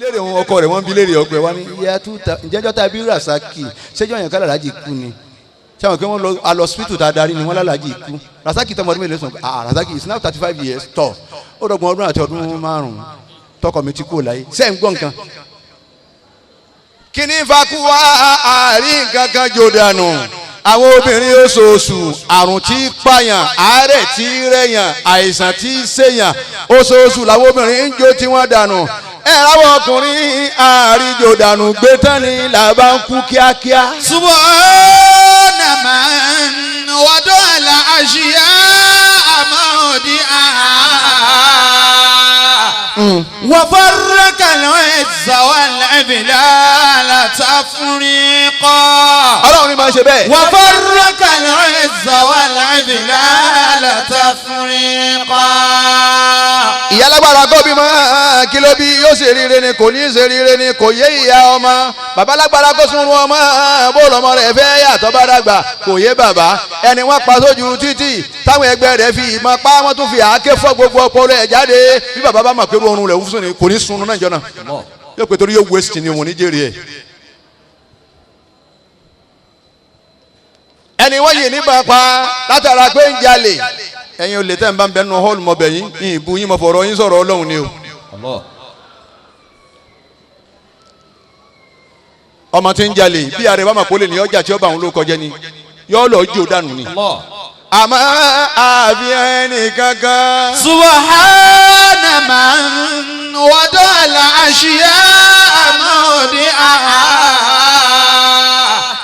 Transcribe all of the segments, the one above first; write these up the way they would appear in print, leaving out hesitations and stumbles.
Léèrè wọn, ọkọ rẹ̀ wọ́n bí léèrè ọgbẹ́ wa ní ìyá túta ìjẹ́jọ́ tá a bí Rasaki ṣéjọ́ yẹn kálá alájì kú ni? Sáwọn kí wọ́n lọ alọ hospital tá a darí ni wọ́n lálàjì kú. Rasaki tọmọ ọdún mélòó sọ? Ah, Rasaki is now 35 years. Tọ ó dọ̀gbọ̀n ọdún àti ọdún 5 tọkọ mi ti kú láyé. Sẹ́ ń gbọ́ nǹkan? Kíní fakuwa àárín kankan jò dànù. Àwọn obìnrin oṣooṣù, àrùn tí í pààyàn, àárẹ̀ tí í rẹ̀yàn, àìsàn tí í ṣèyàn, oṣooṣù làwọn obìnrin ń jó tí wọ́n dànù. Ẹ ráwọ̀ ọkùnrin àríjò dànù gbé tán ni làbá ń kú kíákíá. سبحان من وضع الأشياء موضعها وفرق العز والإذلال تفريقا. Ọlọ́run ni máa ń ṣe bẹ́ẹ̀. وفرق العز والإذلال تفريقا. Ìyá alágbára kó bímọ, kí ló bí? Yóò ṣe rire ni, kò ní ṣe rire ni, kò yé ìyá ọmọ. Bàbá alágbára kó sunrun ọmọ, bó lọmọ rẹ̀ fẹ́ yàtọ̀ bá dàgbà, kò yé bàbá. Ẹni wọ́n pa sójú títì, táwọn ẹgbẹ́ rẹ̀ fi ìmọ̀ pa, wọ́n tún fi àáké fọ́ gbogbo ọpọlọ ẹ̀ jáde. Bí bàbá bá mọ̀ pé oorun rẹ̀ ń sùn ni, kò ní sunrun náà jọ náà, yóò pé torí yóò waste ni, òun ní jèrè ẹ̀. Ẹni wọ́n yìí níbọn pa látara pé ń jalè. Ẹ̀yin olè tẹ́ ń bá ń bẹ nínú hall mọ̀ bẹ̀yìn yín, ìbú yín, mọ̀ fọ̀rọ̀ yín sọ̀rọ̀ Ọlọ́run ni o. Ọmọ tí ń jalè, bí ààrẹ bá mọ̀ kó lè ní ọjà tí ó bá òun ló kọjá ni, yóò lọ jó dànù ni. Àmọ́ àfihàn ẹnì kankan. سبحان من وضع الأشياء موضعها.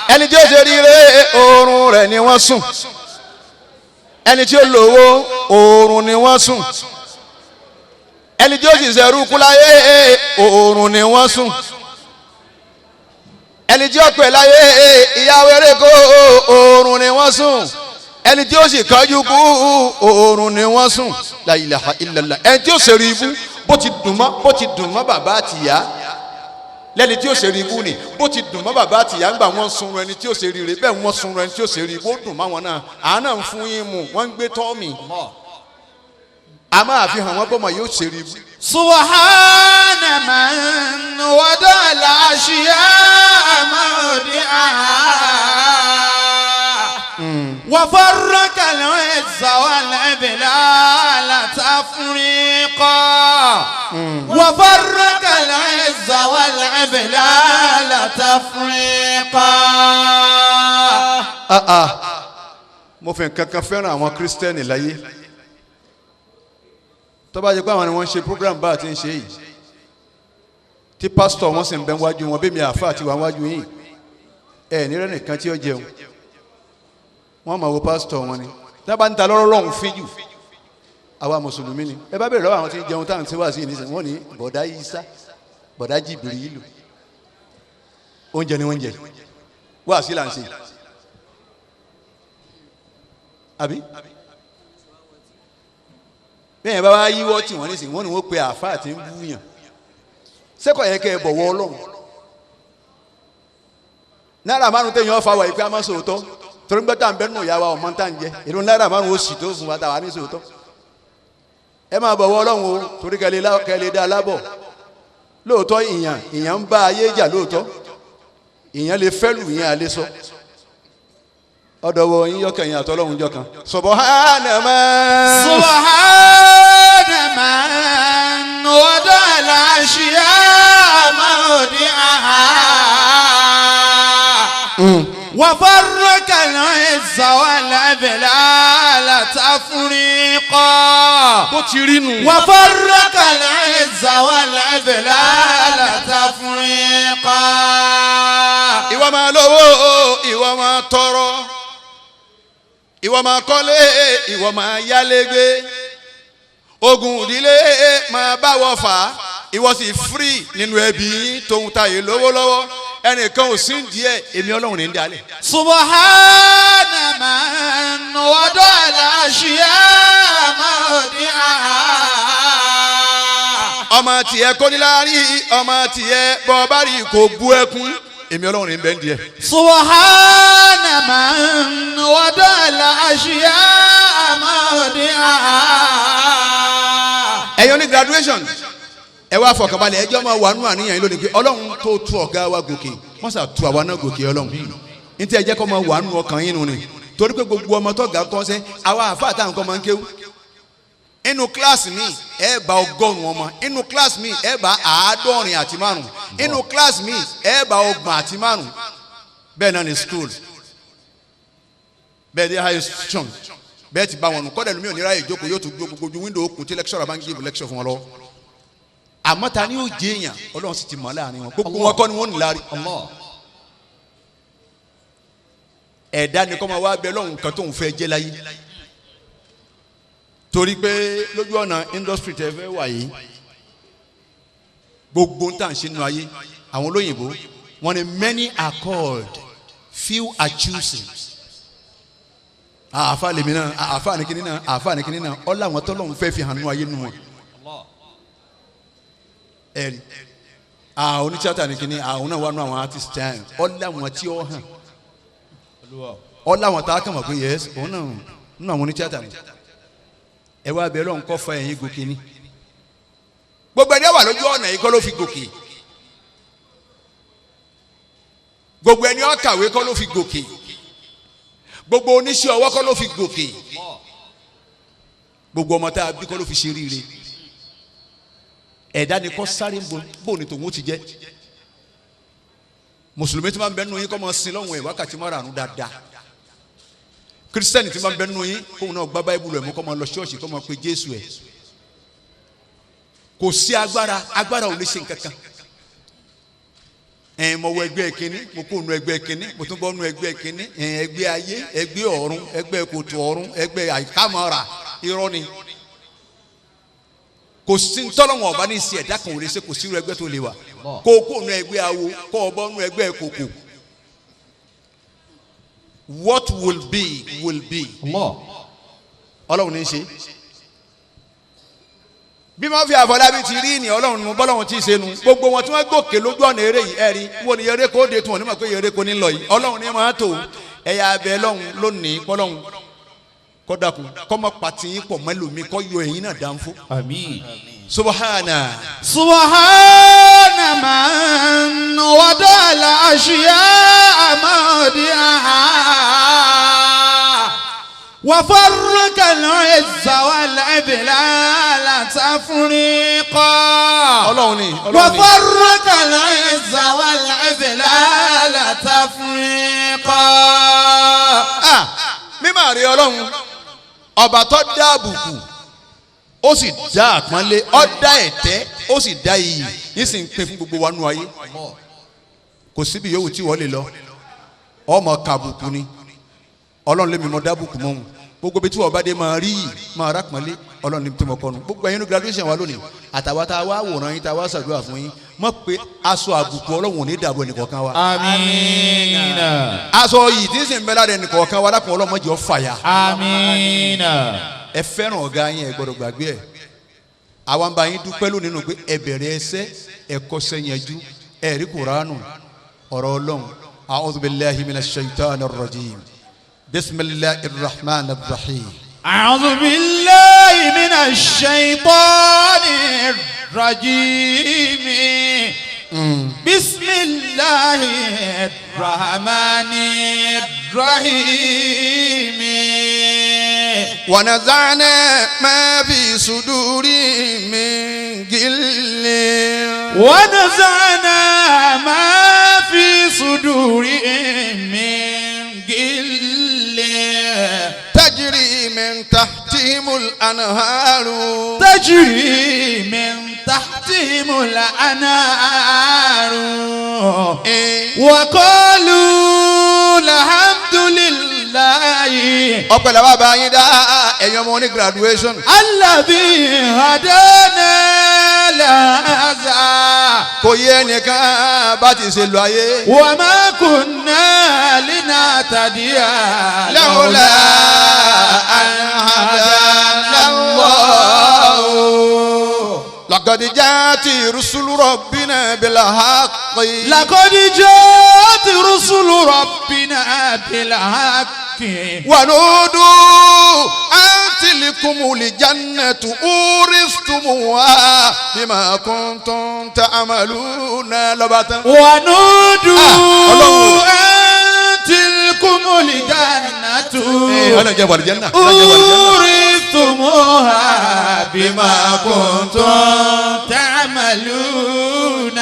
Ẹni tí ó ṣe rire, oorun rẹ̀ ni wọ́n sùn. Ẹni tí ó lówó, oorun ni wọ́n sùn. Ẹni tí ó sì ṣẹrú kúláyé, oorun ni wọ́n sùn. Ẹni tí ó pè láyé ìyàwó eréko, oorun ni wọ́n sùn. Ẹni tí ó sì kánjú kú, oorun ni wọ́n sùn. La ilaha illallah. Ẹni tí ó ṣe rí ibú, bó ti dùn mọ́ bàbá àtìyá lẹ́ni tí ó ṣe rí ibú ni, bó ti dùn mọ́ bàbá àtìyá ńgbà wọ́n sunrun ẹni tí ó ṣe rí rè bẹ́ẹ̀, wọ́n sunrun ẹni tí ó ṣe rí ibú, ó dùn mọ́ wọn náà. Àánà ń fún yín mu, wọ́n ń gbé tọ́ọ̀mì, a máa fi hàn wọ́n bọ́mọ yóò ṣe rí ibú. سبحان من وضع الأشياء موضعها وفرق العز والإذلال تفريقا وفرق العز والإذلال تفريقا. Ah ah, mo fi nǹkan kan fẹ́ràn àwọn Kírísítẹ́nì láyé. Tó bá jẹ́ pé àwọn ni wọ́n ń ṣe program bá a ti ń ṣe yìí, tí pásítọ̀ wọn sì ń bẹ wájú wọn bí mi àáfàá ti wà wájú yìí, ẹ nírẹ́ nìkan tí ó jẹun, wọ́n máa wo pásítọ̀ wọn ni. Tí wọ́n bá ń ta lọ́rọ́ lọ́hùn fíjù, àwa mùsùlùmí ni. Ẹ bá bẹ̀rẹ̀ lọ́wọ́ àwọn tí ń jẹun táwọn tí wà sí ìnísìn, wọ́n ní bọ̀dá Isa, bọ̀dá Jìbìrìlù, oúnjẹ ni wọ́n ń jẹ, wáàsí là ń ṣe. Àbí bẹ́ẹ̀ bá wá yíwọ́ tí wọ́n nísìnyí, wọ́n ní wọ́n pe àáfàá tí ń búyàn sẹ́kọ̀ yẹn kẹ́ ẹ bọ̀wọ́ Ọlọ́run. 5 náírà téèyàn fa wà yìí pé a máa sòótọ́, torí gbọ́ tá à ń bẹ́ nù ìyá wa ọmọ tá à ń jẹ èlò 5 náírà ó sì tó fún wa tá a wà ní sòótọ́. Ẹ máa bọ̀wọ́ Ọlọ́run o, torí kẹ́lẹ́ dá lábọ̀. Lóòótọ́ ìyàn ìyàn ń bá ayé jà, lóòótọ́ ìyàn lè fẹ́ lù ìyàn àlè sọ ọ̀dọ̀ wọ yín yọkẹ̀yìn àtọ́lọ́hún jọ kan. Subhana man. سبحان من وضع الأشياء موضعها وفرق العز والإذلال تفريقا. Bó ti rí nu. وفرق العز والإذلال تفريقا. Ìwọ máa lówó, ìwọ máa tọrọ, ìwọ máa kọ́lé, ìwọ máa yálégbé, ogun ìdílé máa báwọ fà á, ìwọ sì free nínú ẹbí yín tóun tayé lówó lọ́wọ́, ẹnìkan ò sí díẹ̀, èmi Ọlọ́run ní ń dalẹ̀. سبحان من وضع الأشياء موضعها. Ọmọ tiẹ̀ kóníláárí, ọmọ tiẹ̀ bọ́ bá rí kò bú ẹkún, èmi Ọlọ́run ní bẹ́ẹ̀ ń díẹ̀. سبحان من وضع الأشياء موضعها. Ẹ̀yin oní graduation, Ẹ wá fọkànbalẹ̀, ẹjọ́ máa wà nù àníyàn yìí lónìí pé Ọlọ́run tó tu ọ̀gá wa gòkè, wọ́n sà tu àwa náà gòkè. Ọlọ́run ní tí ẹ jẹ́ kó máa wà nù ọkàn yín nù ni, torí pé gbogbo ọmọ tó ga kọ́ sẹ́ àwa àfa àtàwọn kan máa ń kéwú. Inú kíláàsì mi, ẹ bá 100 ọmọ. Inú kíláàsì mi, ẹ bá 75. Inú kíláàsì mi, ẹ bá 35. Bẹ́ẹ̀ náà ni school, bẹ́ẹ̀ dé high institution, bẹ́ẹ̀ ti bá wọn nù. Kọ́dà lómi ò ní ráyè jókòó, yóò tún gbó gbogbo ojú window okùn tí lecturer bá ń give lecture fún wọn lọ. Àmọ́ ta ni yóò jẹ́ èèyàn, Ọlọ́run sì ti mọ̀ láàrin wọn. Gbogbo wọn kọ́ ni wọ́n ní lárí. Ẹ̀dá ni kọ́ máa wá bẹ lọ́hùn kan tóun fẹ́ jẹ́ láyé, torí pé lójú ọ̀nà industry tẹ́ fẹ́ wà yìí, gbogbo ń tà ń ṣe nínú ayé, àwọn olóyìnbó wọn ni, "Many are called, few are chosen." Àáfà lèmi náà, àáfà ní kíní náà, àáfà ní kíní náà. Ọ̀là àwọn tọ́lọ́hún fẹ́ fi hàn nínú ayé nù wọn. Ẹ̀rí àwọn onítíátà ní kíní, àwọn náà wà nù, àwọn artist time. Ọ̀là àwọn tí ó hàn, ọ̀là àwọn tá a kàn mọ̀ pé yes, òun náà nínú àwọn onítíátà ni. Ẹ wá bẹ̀rẹ̀ lọ́n kọ́ fa ẹ̀yìn gòkè ni. Gbogbo ẹni wà lójú ọ̀nà yìí kọ́ ló fi gòkè. Gbogbo ẹni ó kàwé kọ́ ló fi gòkè. Gbogbo oníṣẹ́ ọwọ́ kọ́ ló fi gòkè. Gbogbo ọmọ tá a bí kọ́ ló fi ṣe ríire. Ẹ̀dá ni kọ́ sáré bò ní tòun ó ti jẹ́. Mùsùlùmí tí máa ń bẹ nínú yín, kọ́ máa sin lọ́hùn ẹ̀ wákàtí márààrún dáadáa. Kírísítẹ́nì tí máa ń bẹ nínú yín, kóun náà gbá báíbùlù ẹ̀ mú, kọ́ máa lọ ṣọ́ọ̀ṣì, kọ́ máa pe Jésù ẹ̀. Kò sí agbára, agbára ò lè ṣe nǹkan kan. Ẹ̀ mo wọ ẹgbẹ́ kínní, mo kó nu ẹgbẹ́ kínní, mo tún bọ́ nu ẹgbẹ́ kínní. Ẹ̀ ẹgbẹ́ ayé, ẹgbẹ́ ọ̀run, ẹgbẹ́ kòtò ọ̀run, ẹgbẹ́ àìkámọ́ra, irọ́ ni. Kò sí ntọ́lọ́wọ̀n ọba ní ìsìn, ẹ̀dá kan ò lè ṣe. Kò sí irú ẹgbẹ́ tó lè wà, kó o kó nu ẹgbẹ́ awo, kó o bọ́ nu ẹgbẹ́ kòkò. What will be will be. Ọlọ́run ní í ṣe. Bí wọ́n fi Àfọlábí ti rí ní Ọlọ́run nu, bọ́lọ́run ti ṣe nu. Gbogbo wọn tí wọ́n gòkè lójú ọ̀nà eré yìí, ẹ̀rí wo ni eré kó de tí wọ́n ní mọ̀ pé eré kò ní lọ yìí. Ọlọ́run ní máa tó ẹ̀yà abẹ lọ́hùn lónìí, kọ́lọ́hùn kọ́dàkùn kọ́mọ pàtì yín pọ̀ mẹ́lòmí, kọ́ yọ ẹ̀yìn náà dánfó. Àmín. Subahana. سبحان من وضع الأشياء موضعها وفرق العز والإذلال تفريقا. Ọlọ́run ni, Ọlọ́run ni. وفرق العز والإذلال تفريقا. Ah, mímọ̀ rí Ọlọ́run ọba tó dá àbùkù, ó sì dá àpọ́nlé, ó dá ẹ̀tẹ́, ó sì dá iyì, yìí sì ń pín fún gbogbo wa nú ayé. Kò síbi yòówù tí wọ́n lè lọ, ọmọ kàbùkù ni. Ọlọ́run lé mi mọ dábùkù mọ́ wọn. Gbogbo bí tí wọ́n bá dé, máa rí yìí, máa rà pọ́nlé. Ọlọ́run ní tí mo kọ́nu. Gbogbo ẹ̀yin ní graduation wa lónìí, àtàwọn tá a wá wòran yín, tá a wá ṣàdúrà fún yín, mọ̀ pé aṣọ àbùkù, Ọlọ́run ò ní dàbò ẹnìkọ̀ọ̀kan wa. آمين. Aṣọ yìí tí ń sì ń bẹ lára ẹnìkọ̀ọ̀kan wa lápò, Ọlọ́run má jẹ́ ó fàya. آمين. Ẹ fẹ́ràn ọ̀gá yín, ẹ gbọ́dọ̀ gbàgbé ẹ̀. Àwa ń bá yín dúpẹ́ lónìí nù pé ẹ bẹ̀rẹ̀ ẹsẹ̀ ẹ kọ́sẹ́ yẹn jú ẹ rí Kuranu, ọ̀rọ̀ Ọlọ́run. A'udhu billahi minash shaitanir rajim, bismillahir rahmanir rahim. أعوذ بالله من الشيطان الرجيم، بسم الله الرحمن الرحيم. ونزعنا ما في صدورهم من غل. ونزعنا ما في صدورهم من غل. تجري من تحتهم الأنهار. تجري من تحتهم الأنهار. وقالوا الحمد لله. Ọpẹ́ làwọn bá yín dá, ẹ̀yin ọmọ oní graduation. الذي هدانا لهذا. Kò yẹ ẹnìkan bá ti ṣe lọ ayé. وما كنا لنهتدي لولا أن هدانا الله. لقد جاءت رسل ربنا بالحق. لقد جاءت رسل ربنا بالحق. ونودوا أن تلك Tilkumul jannatu uristumuha bima kuntum ta'maluna lọ́ba tán. ونودوا Ọlọ́run. أن تلكم الجنة Ọlọ́run jẹ́ wàlìjẹ́ náà. Ọlọ́run jẹ́ wàlìjẹ́ náà. أورثتموها بما كنتم تعملون.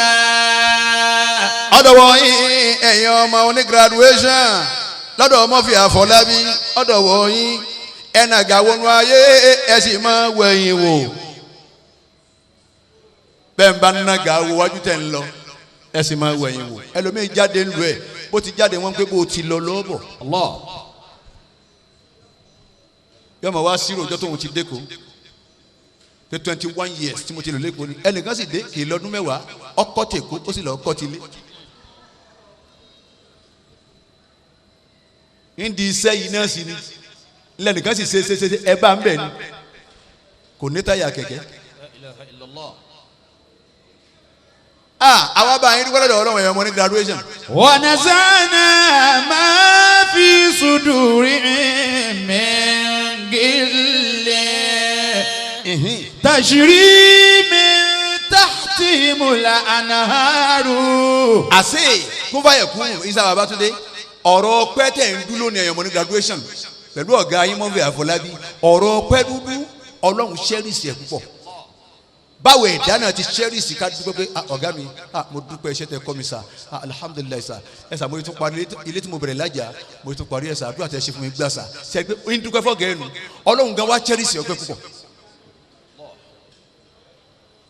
Ọ̀dọ̀wọ̀ yín, ẹ̀yin ọmọ oní graduation lọ́dọ̀ ọmọ fi àfọlábí, ọ̀dọ̀wọ̀ yín, ẹnàgà wọnú ayé, ẹ sì máa wẹ̀yìn wò. Bẹ́ẹ̀ ń bá nàgà wo wájú tẹ̀ ń lọ, ẹ sì máa wẹ̀yìn wò. Ẹlòmíì jáde ń lu ẹ̀, bó ti jáde wọ́n pé bó ti lọ lọ́bọ̀. Allah. Yọmọ wá sírò ọjọ́ tóun ti dẹ́kọ̀ pé 21 years tí mo ti lò lẹ́kọ̀ọ́ ni. Ẹnìkan sì dé kì í lọ́dún 10, ọkọ̀ tèkó, ó sì lọ́ọ́ kọ́ ti lé. Ndí iṣẹ́ yìí náà sì ni lẹ́nìkan sì ṣe ṣe ṣe ṣe, ẹ bá ń bẹ̀ ni kò ní táyà kẹ̀kẹ́. Ah, àwa bá yín dúpẹ́ lọ́dọ̀ Ọlọ́run, ẹ̀yọ́ ọmọ ní graduation. ونزعنا ما في صدورهم من غل تجري من تحتهم الأنهار. Àṣe kúnfàyẹ̀kún Isa Babatunde, ọ̀rọ̀ ọpẹ́ tẹ̀ ń dúró ní ẹ̀yọ́ ọmọ ní graduation pẹ̀lú ọ̀gá yín Murphy Àfọlábí, ọ̀rọ̀ ọpẹ́ dúdú, Ọlọ́run cherish ẹ̀ púpọ̀. Báwo ẹ̀dá náà ti cherish ká dúpẹ́ pé, "Ah, ọ̀gá mi, ah, mo dúpẹ́ iṣẹ́ tẹ kọ́ mi sà. Ah, alhamdulillahi sà, ẹ sà, mo tún parí ilé tí mo bẹ̀rẹ̀ lájà, mo tún parí ẹ̀ sà, àdúrà tẹ ṣe fún mi gbà sà." Ṣe pé ń dúpẹ́ fọ́gẹ́ ẹnu Ọlọ́run gan wá cherish ọpẹ́ púpọ̀.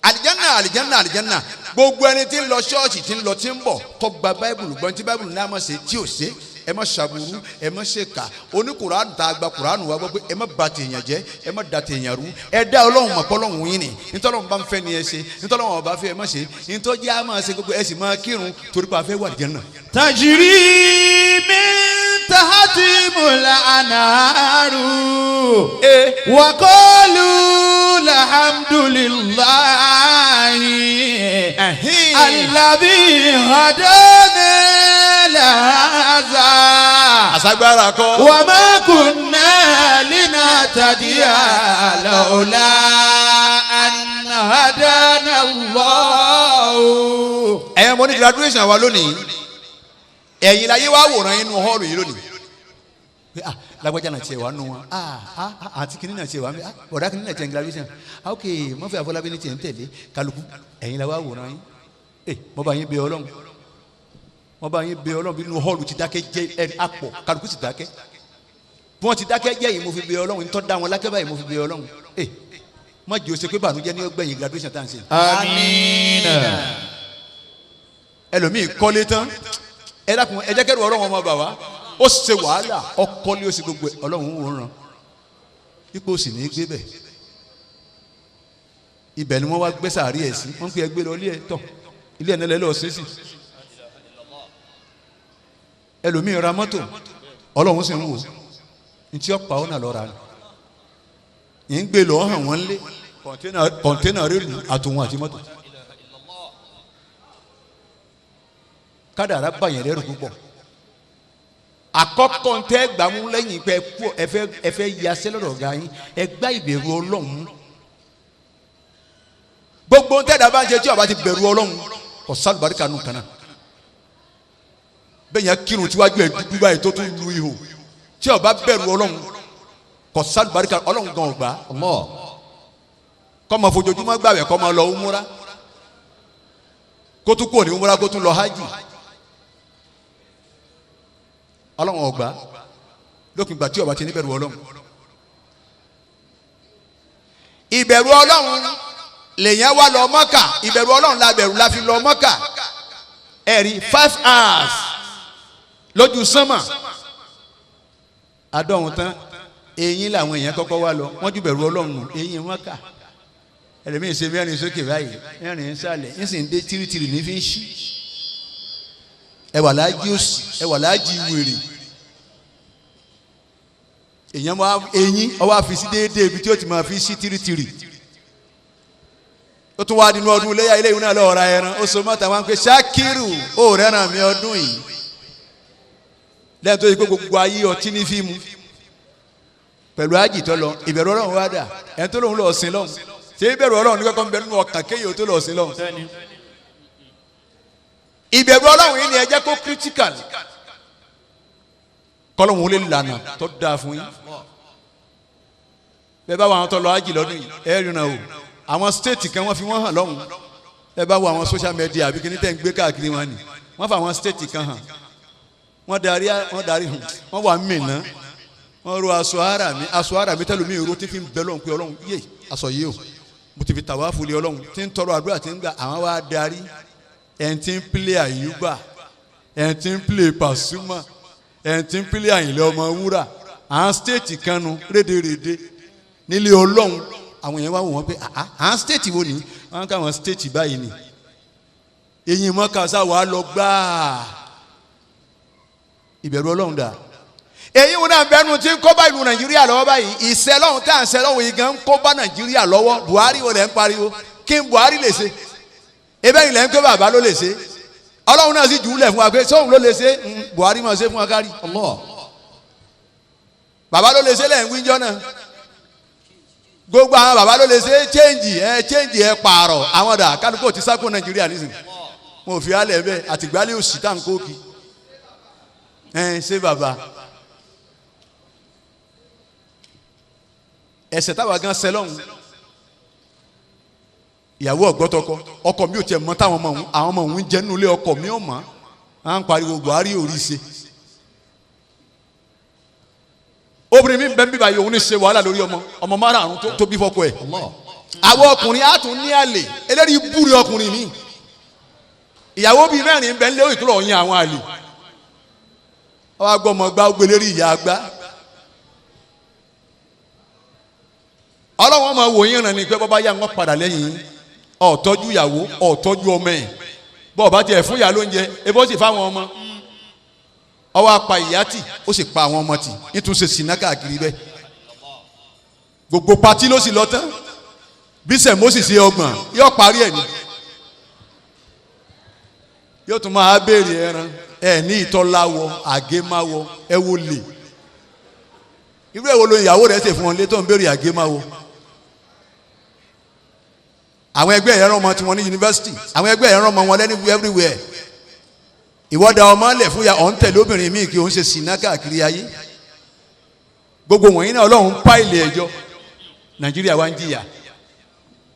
Alijanna, alijanna, alijanna. Gbogbo ẹni tí ń lọ ṣọ́ọ̀ṣì, tí ń lọ, tí ń bọ̀, tó gba báìbùlù gbọ́n, tí báìbùlù náà má ṣe tí ò ṣe, ẹ má ṣàbùrú, ẹ má ṣe kà, oní kuranu tá a gba kuranu wa gbọ́ pé ẹ má ba tèèyàn jẹ́, ẹ má da tèèyàn rú, ẹ dá Ọlọ́run mọ̀ pọ́lọ́run yín ni, ntọ́lọ́run bá ń fẹ́ ni ẹ ṣe, ntọ́lọ́run ọba fẹ́ ẹ má ṣe, ntọ́jú á máa ṣe gbogbo ẹ sì máa kírun torí pé a fẹ́ wà àlìjánnà. تجري من تحتهم الأنهار وقالوا الحمد لله الذي هدانا لهذا Àṣàgbára kọ́. وما كنا لنهتدي لولا أن هدانا الله. Ẹ̀yin mo ní graduation wa lónìí, ẹ̀yin láyé wá wòran inú hall yìí lónìí pé, ah, lágbájá náà tiẹ̀ wá nù wọn, ah ah ah, àti kìnìún náà tiẹ̀ wá mi, ah, bọ̀dá kìnìún náà tiẹ̀ ń graduation, ah, ok, Murphy Àfọlábí ní tiẹ̀ ń tẹ̀lé kálukú. Ẹ̀yin la wá wòran yín. Ẹ mo bá yín bẹ Ọlọ́run, mo bá yín bẹ Ọlọ́run. Bí inú hall ti dákẹ́ jẹ́ ẹ àpọ̀, kálukú sì dákẹ́. Bí wọ́n ti dákẹ́ jẹ́ yìí, mo fi bẹ Ọlọ́run, ntọ́ da wọn lákẹ́ báyìí, mo fi bẹ Ọlọ́run. Ẹ má jẹ́ o ṣe pé bànújẹ́ ní ọgbẹ̀yìn graduation tá à ń ṣe. آمين. Ẹlòmíì kọ́lé tán, ẹ dákun, ẹ jẹ́ kẹ́rù Ọlọ́run ọmọ bà wá. Ó ṣe wàhálà, ọkọ́lé, ó ṣe gbogbo ẹ̀, Ọlọ́run ń wòran ipò sì ní í gbé bẹ̀. Ibẹ̀ ni wọ́n wá gbé sàárì ẹ̀ sí, wọ́n ń pè é gbé lọ ilé ẹ̀ tọ̀, ilé ẹ̀ nílẹ̀ lọ́ọ́ sí sí. Ẹlòmíì ra mọ́tò, Ọlọ́run sì ń wò ntí ọ̀pá ọ̀nà lọ́ra ni ń gbé lọ́ọ́ hàn wọ́n lé kọ̀ńténà rélù àtòun àti mọ́tò. Kádàrá bàyàn lẹ́rù púpọ̀. Àkọ́kọ́ ntẹ́ gbàmú lẹ́yìn pé ẹ fẹ́ yasẹ́ lọ́dọ̀ ọ̀gá yín, ẹ gbá ìbẹ̀rù Ọlọ́run. Gbogbo ntẹ́ dàbá ń ṣe tí ó bá ti bẹ̀rù Ọlọ́run, kò sálùbáríkà nù kànáà. Bẹ́ẹ̀ yẹn kírun tíwájú ẹ̀ dúdú báyìí tó tún lu ihò, tí ó bá bẹ̀rù Ọlọ́run, kò sálùbáríkà, Ọlọ́run gan ọgbà. Kọ́ máa fojoojúmọ́ gbàwẹ̀, kọ́ máa lọ umura, kó tún kúrò ní umura, kó tún lọ hajj, Ọlọ́run ọgbà lópin ìgbà tí ó bá ti ní bẹ̀rù Ọlọ́run. Ìbẹ̀rù Ọlọ́run lèyàn wá lọ Mọ́kà, ìbẹ̀rù Ọlọ́run la bẹ̀rù la fi lọ Mọ́kà. Ẹ̀rí 5 hours lójú sánmà adọ́hun tán, eyín làwọn èèyàn kọ́kọ́ wá lọ, wọ́n ju bẹ̀rù Ọlọ́run nù eyín Mọ́kà. Ẹlẹ́mìí ṣe mẹ́rin sókè báyìí, mẹ́rin sálẹ̀, ń sì ń dé tìrìtìrì ní fi ń ṣí. Ẹwà láàjì òsì, ẹwà láàjì wèrè. Èèyàn máa eyín ọwọ́ àfi sí déédéé ibi tí ó ti máa fi sí tìrìtìrì. Ó tún wá nínú ọdún iléyà, ilé ìwé náà lọ́ọ́ ra ẹran, ó so mọ́ta wọn pé Ṣakiru ó rẹ́ràn mi ọdún yìí, lẹ́yìn tó yẹ kó gbogbo ayé ọtí ní fíìmù. Pẹ̀lú ájì tó lọ, ìbẹ̀rù Ọlọ́run wá dà. Ẹni tó lóun lọ sin lọ́hùn, ṣé ìbẹ̀rù Ọlọ́run ní kọ́kọ́ ń bẹ nínú ọkàn kéèyàn tó lọ sin lọ́hùn? Ìbẹ̀rù Ọlọ́run yìí ni ẹ jẹ́ kó critical, kọ́lọ́hún ó lè lànà tó dáa fún yín. Bẹ́ẹ̀ bá wà àwọn tó lọ ájì lọ́dún yìí, ẹ rìnnà o. Àwọn state kan wọ́n fi wọ́n hàn lọ́hùn. Ẹ bá wo àwọn social media àbí kíní tẹ́ ń gbé káàkiri wọn ni, wọ́n fa àwọn state kan hàn. Wọ́n darí, wọ́n darí hàn, wọ́n wà Mínà, wọ́n ro aṣọ ara mi, aṣọ ara mi tẹ́lu mi ro tí fi ń bẹ lọ́hùn pé Ọlọ́run yé aṣọ yìí o, mo ti fi tàwa fúli Ọlọ́run tí ń tọrọ àdúrà tí ń gbà. Àwọn wa darí ẹ̀ ń tí ń play Àyùbá, ẹ̀ ń tí ń play Pasuma, ẹ̀ ń tí ń play Àyìnlá Ọmọwúrà. Àwọn state kan nu rédèrèdè nílé Ọlọ́run. Àwọn yẹn wá wò wọ́n pé àwọn state wo ni wọ́n ká? Àwọn state báyìí ni eyín mọ́kàsá wàá lọ gbáà. Ìbẹ̀rù Ọlọ́run dà? Èyí wọn náà bẹnu tí ń kó bá ìlú Nàìjíríà lọ́wọ́ báyìí. Ìṣẹ́ lọ́hùn tá à ń ṣẹ́ lọ́hùn yìí gan ń kó bá Nàìjíríà lọ́wọ́. Buhari wo lẹ̀ ń pariwo? Kí n Buhari lè ṣe? Ebe ilẹ̀ ń pé bàbá ló lè ṣe. Ọlọ́run náà sì jù ú lẹ̀ fún wa pé sóhun ló lè ṣe. Buhari máa ṣe fún wa kárí. Bàbá ló lè ṣe lẹ́yìn wíjọ́ náà. Gbogbo àwọn bàbá ló lè ṣe, change ẹ, change ẹ, pààrọ̀ àwọn dà. Kálukú ti sáko Nàìjíríà nísìnyí, wọn ò fi alẹ̀ bẹ́ẹ̀ àtìgbálẹ̀ òsì tá à ń kó kí ẹ ṣé bàbá. Ẹsẹ̀ táwa gan sẹlọ̀hún, ìyàwó ọ̀gbọ́tọkọ, ọkọ mi ò tiẹ̀ mọ táwọn ọmọ òun, àwọn ọmọ òun jẹ́ nínú ilé, ọkọ mi ò mọ̀. À ń pariwo Buhari ò rí ṣe. Obìnrin mi bẹ́ẹ̀ bíbá yìí, òun ní ṣe wàhálà lórí ọmọ, ọmọ márààrún tó bí fọ́kọ ẹ̀. Àwọn ọkùnrin á tún ní àlè eléyìí búri ọkùnrin mi. Ìyàwó bíi mẹ́rin bẹ́ẹ̀ lé ìtura ọ̀yin àwọn àlè. Wọ́n á gbọ́ ọmọ gbá gbélérí ìyá gbá. Ọlọ́wọ́n máa wò yín ràn ní pé bọ́bá yá wọn padà lẹ́yìn. Ọ̀tọ́jú ìyàwó, ọ̀tọ́jú ọmọ ẹ̀, bọ́ọ̀ bá tiẹ̀ fún ìyá lóúnjẹ, ebó sì fáwọn ọmọ. Ọwọ́ apá ìyá tì, ó sì pa àwọn ọmọ tì, nítúnṣe sìnà káàkiri bẹ́ẹ̀. Gbogbo patí ló sì lọ tán. Bí sẹ̀mó sì ṣe 30, yóò parí ẹ̀ ní. Yóò tún máa béèrè ẹran ẹ ní ìtọ́láwọ àgémáwọ. Ẹ wo lè irú ẹ̀ wo lo ìyàwó rẹ̀ ṣe fún ọ lé tó ń béèrè àgémáwọ? Àwọn ẹgbẹ́ ẹ̀rọ ọmọ tiwọn ní yunifásitì, àwọn ẹgbẹ́ ẹ̀rọ ọmọ wọn lẹ́ni everywhere. Ìwọ́dà ọmọ lẹ̀ fún ya, ọ̀ ń tẹ̀lé obìnrin míì kí òun ṣe sìnà káàkiri ayé. Gbogbo wọ̀nyí náà, Ọlọ́run páìlì ẹjọ́. Nàìjíríà wa ń jìyà,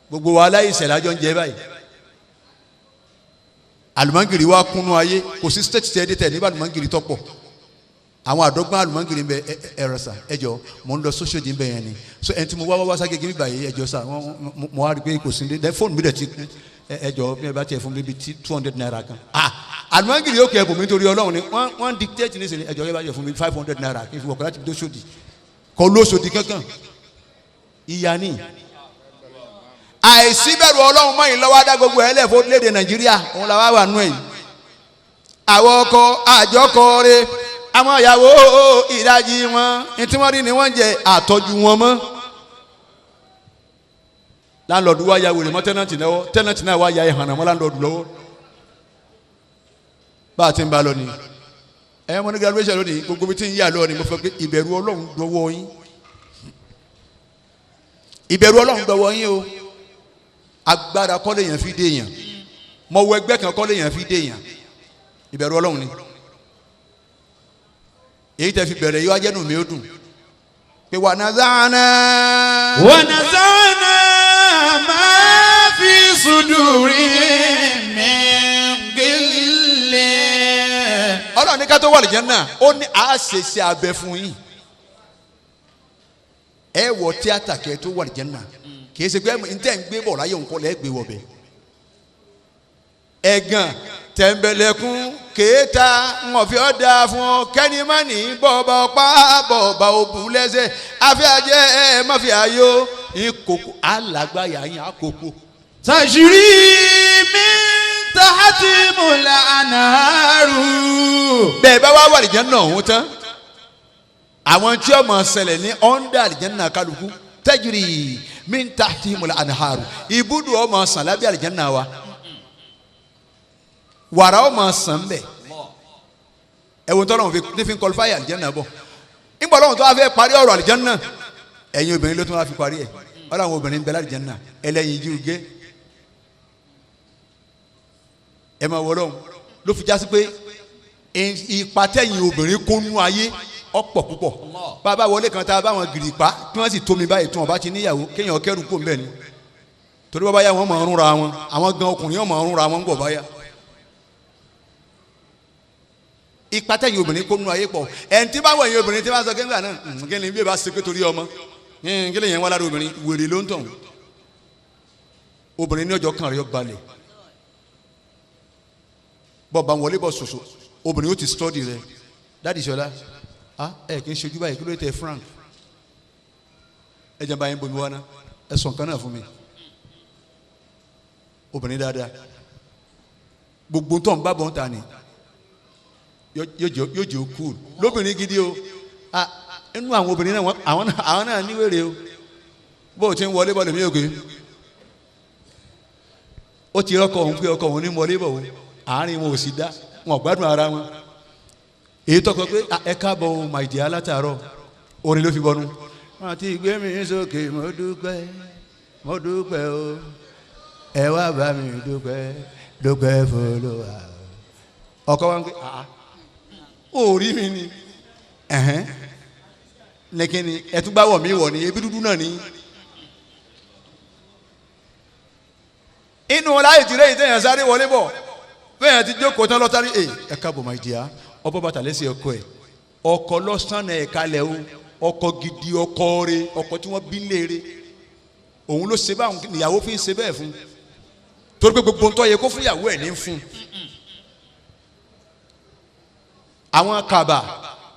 gbogbo wa aláìṣẹ̀ lájọ ń jẹ báyìí. Àlùmọ́ngìrì wa kúnnú ayé. Kò sí state tẹ́ ẹ dé tẹ̀ nígbà àlùmọ́ngìrì tọ́pọ̀. Àwọn àdọ́gbọ́n àlùmọ́ngìrì ń bẹ. Ẹ̀rọ sà, ẹ jọ, mò ń lọ sóṣòdì ń bẹ yẹn ni. So ẹni tí mo wá wá wá ságége bíbà yìí, ẹ jọ sà, mo wá rí i pé kò sí ní fóònù mi dẹ̀ ti kú. Ẹ jọ, bí ẹ bá tiẹ̀ fún mi bíi ₦200 kan. Ah, àlùmọ́ngìrì yóò kẹ́ ẹ̀bùn mi nítorí Ọlọ́run ni. Wọ́n dictate ní sẹ́ni. Ẹ jọ, ẹ bá yẹ fún mi ₦500 kí n fi wọ̀kọ̀ láti dóṣòdì. Kọ́ lóṣòdì kankan, ìyá ni. Àìsíbẹ̀rù Ọlọ́run mọ́ yìí lọ́wọ́ adá gbogbo ẹ̀ lẹ́fọ́ léde Nàìjíríà. Òun làwa wà nù ẹ̀ yìí. Àwọn ọkọ àjọkọ rẹ, àwọn ìyàwó ìdajì wọn ní tí wọ́n rí ni wọ́n ń jẹ, àtọ́jú wọn mọ́. Láńlọ́ọ̀dù wa ya wèrè mọ́ tenant lọ́wọ́, tenant náà wá ya ìhànà mọ́ láńlọ́ọ̀dù lọ́wọ́. Bá a ti ń bá a lọ ni ẹ mọ ní graduation lónìí. Gbogbo bí tí ń yà lọ ni mo fẹ́ pé ìbẹ̀rù Ọlọ́run dọwọ́ yín, ìbẹ̀rù Ọlọ́run dọwọ́ yín o. Agbára kọ́ lèèyàn fi dé èèyàn, mọ wọ ẹgbẹ́ kan kọ́ lèèyàn fi dé èèyàn, ìbẹ̀rù Ọlọ́run ni. Èyí tẹ́ fi bẹ̀rẹ̀ yìí wá jẹ́nu mi ó dùn pé wà náà záná. ونزعنا ما في صدورهم من غل. Ọlọ́run ní ká tó wà lìjẹ́ náà, ó ní a ṣe ṣe abẹ fún yín. Ẹ wọ tíátà kẹ tó wà lìjẹ́ náà. Kì í ṣe pé n tẹ́ ń gbé bọ̀ láyé òǹkọ́ lẹ́ gbé wọ̀ bẹ́ẹ̀. Ẹ̀gàn, tẹ̀m̀bẹ̀lẹ̀kún, kéèta ńọ̀fẹ́ ọ̀dà fún ọ. Kẹ́ni má ní bọ̀bà ọ̀pá bọ̀bà òbú lẹ́sẹ̀ afẹ́ ajẹ́ ẹ̀ mọ́fẹ́ ayó ìkòkò alàgbáyà yín àkókò. تجري من تحتهم الأنهار. Bẹ́ẹ̀ bá wá wà lìjẹ́ náà òun tán, àwọn tí ó máa ṣẹlẹ̀ ní under àlìjẹ́nà kálukú, tajri min tahtihimul anharu, ibùdó ó máa sàn lábẹ́ àlìjẹ́nà wa, wàrà ó máa sàn bẹ́ẹ̀. Ẹ̀wọ̀n tó lọ́wọ́ ní fi ń qualify àlìjẹ́nà bọ̀ nígbà lọ́wọ́ tó wá fẹ́ parí ọ̀rọ̀ àlìjẹ́nà. Ẹ̀yin obìnrin ló tún wá fi parí ẹ̀. Ọlọ́run àwọn obìnrin ń bẹ láti Jánnà ẹlẹ́yin jú gé. Ẹ máa wọ Ọlọ́run ló fi jásí pé ipa tẹ̀yìn obìnrin kó nú ayé ọ̀pọ̀ púpọ̀. Bàbá wọlé kan tá a bá wọn gìrìpá tí wọ́n sì tómi báyìí tí wọ́n bá ti níyàwó kéèyàn kẹ́rù kó mbẹ́ ni. Torí bàbá yà wọ́n máa ń rúnra wọn, àwọn gan ọkùnrin yóò máa ń rúnra wọn ń bọ̀ báyà. Ipa tẹ̀yìn obìnrin kó nú ayé pọ̀. Ẹni tí bá wọ ẹ̀yìn obìnrin tí bá sọ kéńgbà náà kí ni bí ẹ bá ṣe pé torí ọmọ kí lè yẹn wá lára obìnrin wèrè ló ń tàn. Obìnrin ní ọjọ́ kan rẹ̀ yọ balẹ̀. Bọ́ bá wọlé bọ̀ ṣoṣo obìnrin yóò ti stọ́dì rẹ̀. Dádì Ṣọlá, ẹ kì í ṣojú báyìí, kí ló tẹ Frank? Ẹ jẹ́ báyìí bomi wá ná, ẹ sọ nǹkan náà fún mi. Obìnrin dáadáa gbogbo tó ń bá bọ̀ ń ta ni yóò jẹ́ cool lóbìnrin gidi o. Inú àwọn obìnrin náà àwọn náà níwèrè o. Bó o ti ń wọlé bọ̀ lèmi òkè ó ti rọ́kọ̀ òun pé ọkọ̀ òun ní wọlé bọ̀ òun, àárín wọn ò sì dá, wọn ò gbádùn ara wọn. Èyí tọkọ pé ẹ káàbọ̀ o my dear látàárọ̀, orin ló fi bọnu. Wọ́n ti gbé mi sókè, mo dúpẹ́, mo dúpẹ́ o, ẹ wá bá mi dúpẹ́, dúpẹ́ f'Olúwa. Ọkọ wa ń pè ó rí mi ni nìkíni ẹ tún bá wọ̀ mí wọ̀ ni ebi dúdú náà ni. Inú láyé tìrẹ yìí tẹ̀yàn sáré wọlé bọ̀ bẹ́ẹ̀ ti jókòó tán lọ́tàrí ẹ káàbọ̀ my dear, ọbọ̀ bàtà lẹ́sẹ̀ ọkọ ẹ̀, ọkọ lọ́sàn-án ẹ̀ kalẹ̀ o, ọkọ gidi, ọkọ rẹ̀, ọkọ tí wọ́n bí léere, òun ló ṣe báwọn níyàwó fi ń ṣe bẹ́ẹ̀ fún, torí pé gbogbo ntọ́ yẹ kó fún ìyàwó ẹ̀ ní fún. Àwọn kaba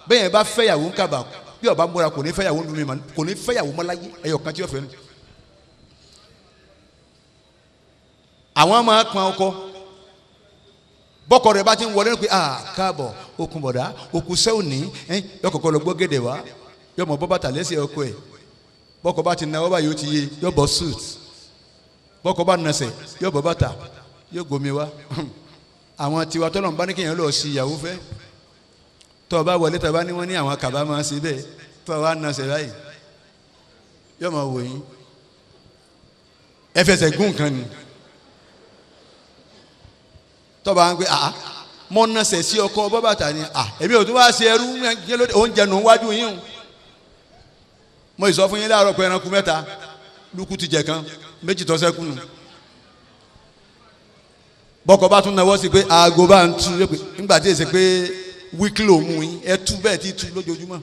bẹ́ẹ̀ bá fẹ́yàwó ń kaba bí ọba múra kò ní fẹ́yàwó ń dun mi kò ní fẹ́yàwó mọ́láyé ẹ̀yọ̀ kan tí yóò fẹ́ nu. Àwọn máa pọn ọkọ bọ́kọ rẹ̀ bá ti ń wọlé pé káàbọ̀ okùn bọ̀dá okùn sẹ́wọ̀nì yọ kọ̀kọ́ lọ gbọ́ gèdè wá yọ mọ̀ bọ́ bàtà lẹ́sẹ̀ ọkọ ẹ̀ bọ́kọ bá ti náwó báyìí ó ti yé yọ bọ́ suit bọ́kọ bá nasẹ̀ yọ bọ́ bàtà yọ gbomi wá. Àwọn tiwa tọ́lọ̀ ń bá ní kéèyàn lọ sí ìyàwó fẹ́ tọ́ ọ bá wọlé tọ́ ọ bá ní wọ́n ní àwọn kàbá máa ṣe bẹ́ẹ̀ tọ́ ọ bá nasẹ̀ báyìí yọ mọ̀ wò yín ẹ fẹsẹ̀ gún nǹkan ni tọba ń gbé mọ nasẹ sí ọkọ bọ́bàtà ni èmi ò tún wá ṣe ẹrú oúnjẹ nù wájú yín o. Mo sọ fún yín láàárọ̀ pé ẹranko mẹ́ta lukú ti jẹ kan méjì tó ṣẹ́kù nù. Bọ́kọ bá tún náwó sí pé aago bá ń tú nígbà tí èsì pé wíkìlì òmu yín ẹ tú bẹ́ẹ̀ tí tú lójoojúmọ́.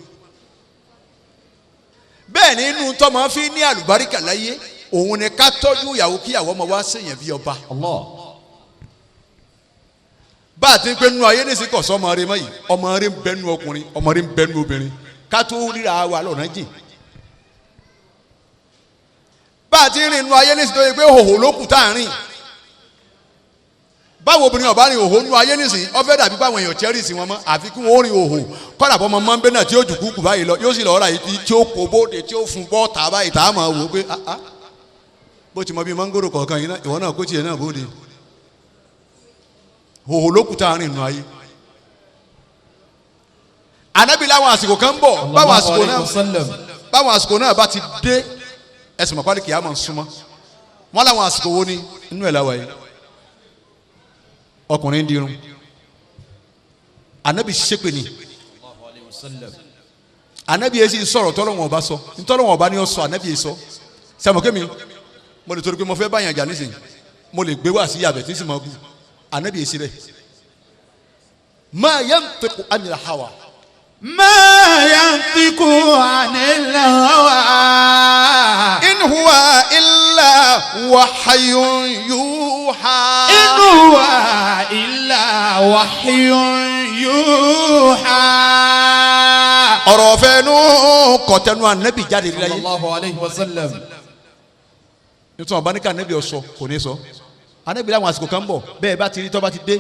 Bẹ́ẹ̀ ni inú tọmọ fi ní àlùbáríkà láyé òun ni ká tọ́jú ìyàwó kíyàwó ọmọ wa ṣèyàn bí ọba. Bá a ti ń pẹ́ nu ayé nísìnyí kọ̀ sọ ọmọ rẹ mọ́ yìí, ọmọ rẹ ń bẹ nu ọkùnrin, ọmọ rẹ ń bẹ nu obìnrin, ká tó ríra wa lọ́nà jìn. Bá a ti ń rìn nu ayé nísìnyí tó yẹ pé hòhò ló kù tá à ń rìn. Báwo obìnrin ọba rìn hòhò nu ayé nísìnyí, ó fẹ́ dàbí báwọn èèyàn cherish wọn mọ́, àfi kí wọ́n rìn hòhò. Kọ́dà bọ́ ọmọ mọ́ńbé náà tí ó jù kúkú báyìí lọ, yóò sì lọ́ọ́ ra yìí tí ó kó bóde tí ó fún bọ́ọ̀tà báyìí tá a máa wò ó pé bó ti mọ bí mọ́ngòrò kọ̀ọ̀kan yìí náà, ìwọ náà kó tiẹ̀ náà bóde. Hòhò ló kù tá a rìn nù ayé. Ànábì láwọn àsìkò kan ń bọ̀, báwọn àsìkò náà bá ti dé ẹsùn mọ̀pálí kìí àmọ̀ súnmọ́. Wọ́n láwọn àsìkò wo ni inú ẹ̀ láwa yìí. Ọkùnrin dirun. Ànábì ṣépè ni. Ànábì yẹn sì sọ̀rọ̀ tọ́lọ́wọ̀n ọba sọ. Ntọ́lọ́wọ̀n ọba ni ó sọ, ànábì yẹn sọ. Sàmùkẹ́mi, mo lè torí pé mo fẹ́ báyàn jà nísìnyí. Mo lè gbé wá sí yàbẹ̀ tí sì máa bú. Ànábì yẹn síbẹ̀. Ma yantiqu anil hawa. Ma yantiqu anil hawa. In huwa illa wahyun yuha. In huwa illa wahyun yuha. Ọ̀rọ̀ fẹ́nu kọ̀tẹ́nu ànábì jáde láyé. Sallallahu alayhi wa sallam. Nítorí wọn bá ní ká ànábì ó sọ kò ní sọ. Ànábì láwọn àsìkò kan bọ̀ bẹ́ẹ̀ bá ti rí tọ́ bá ti dé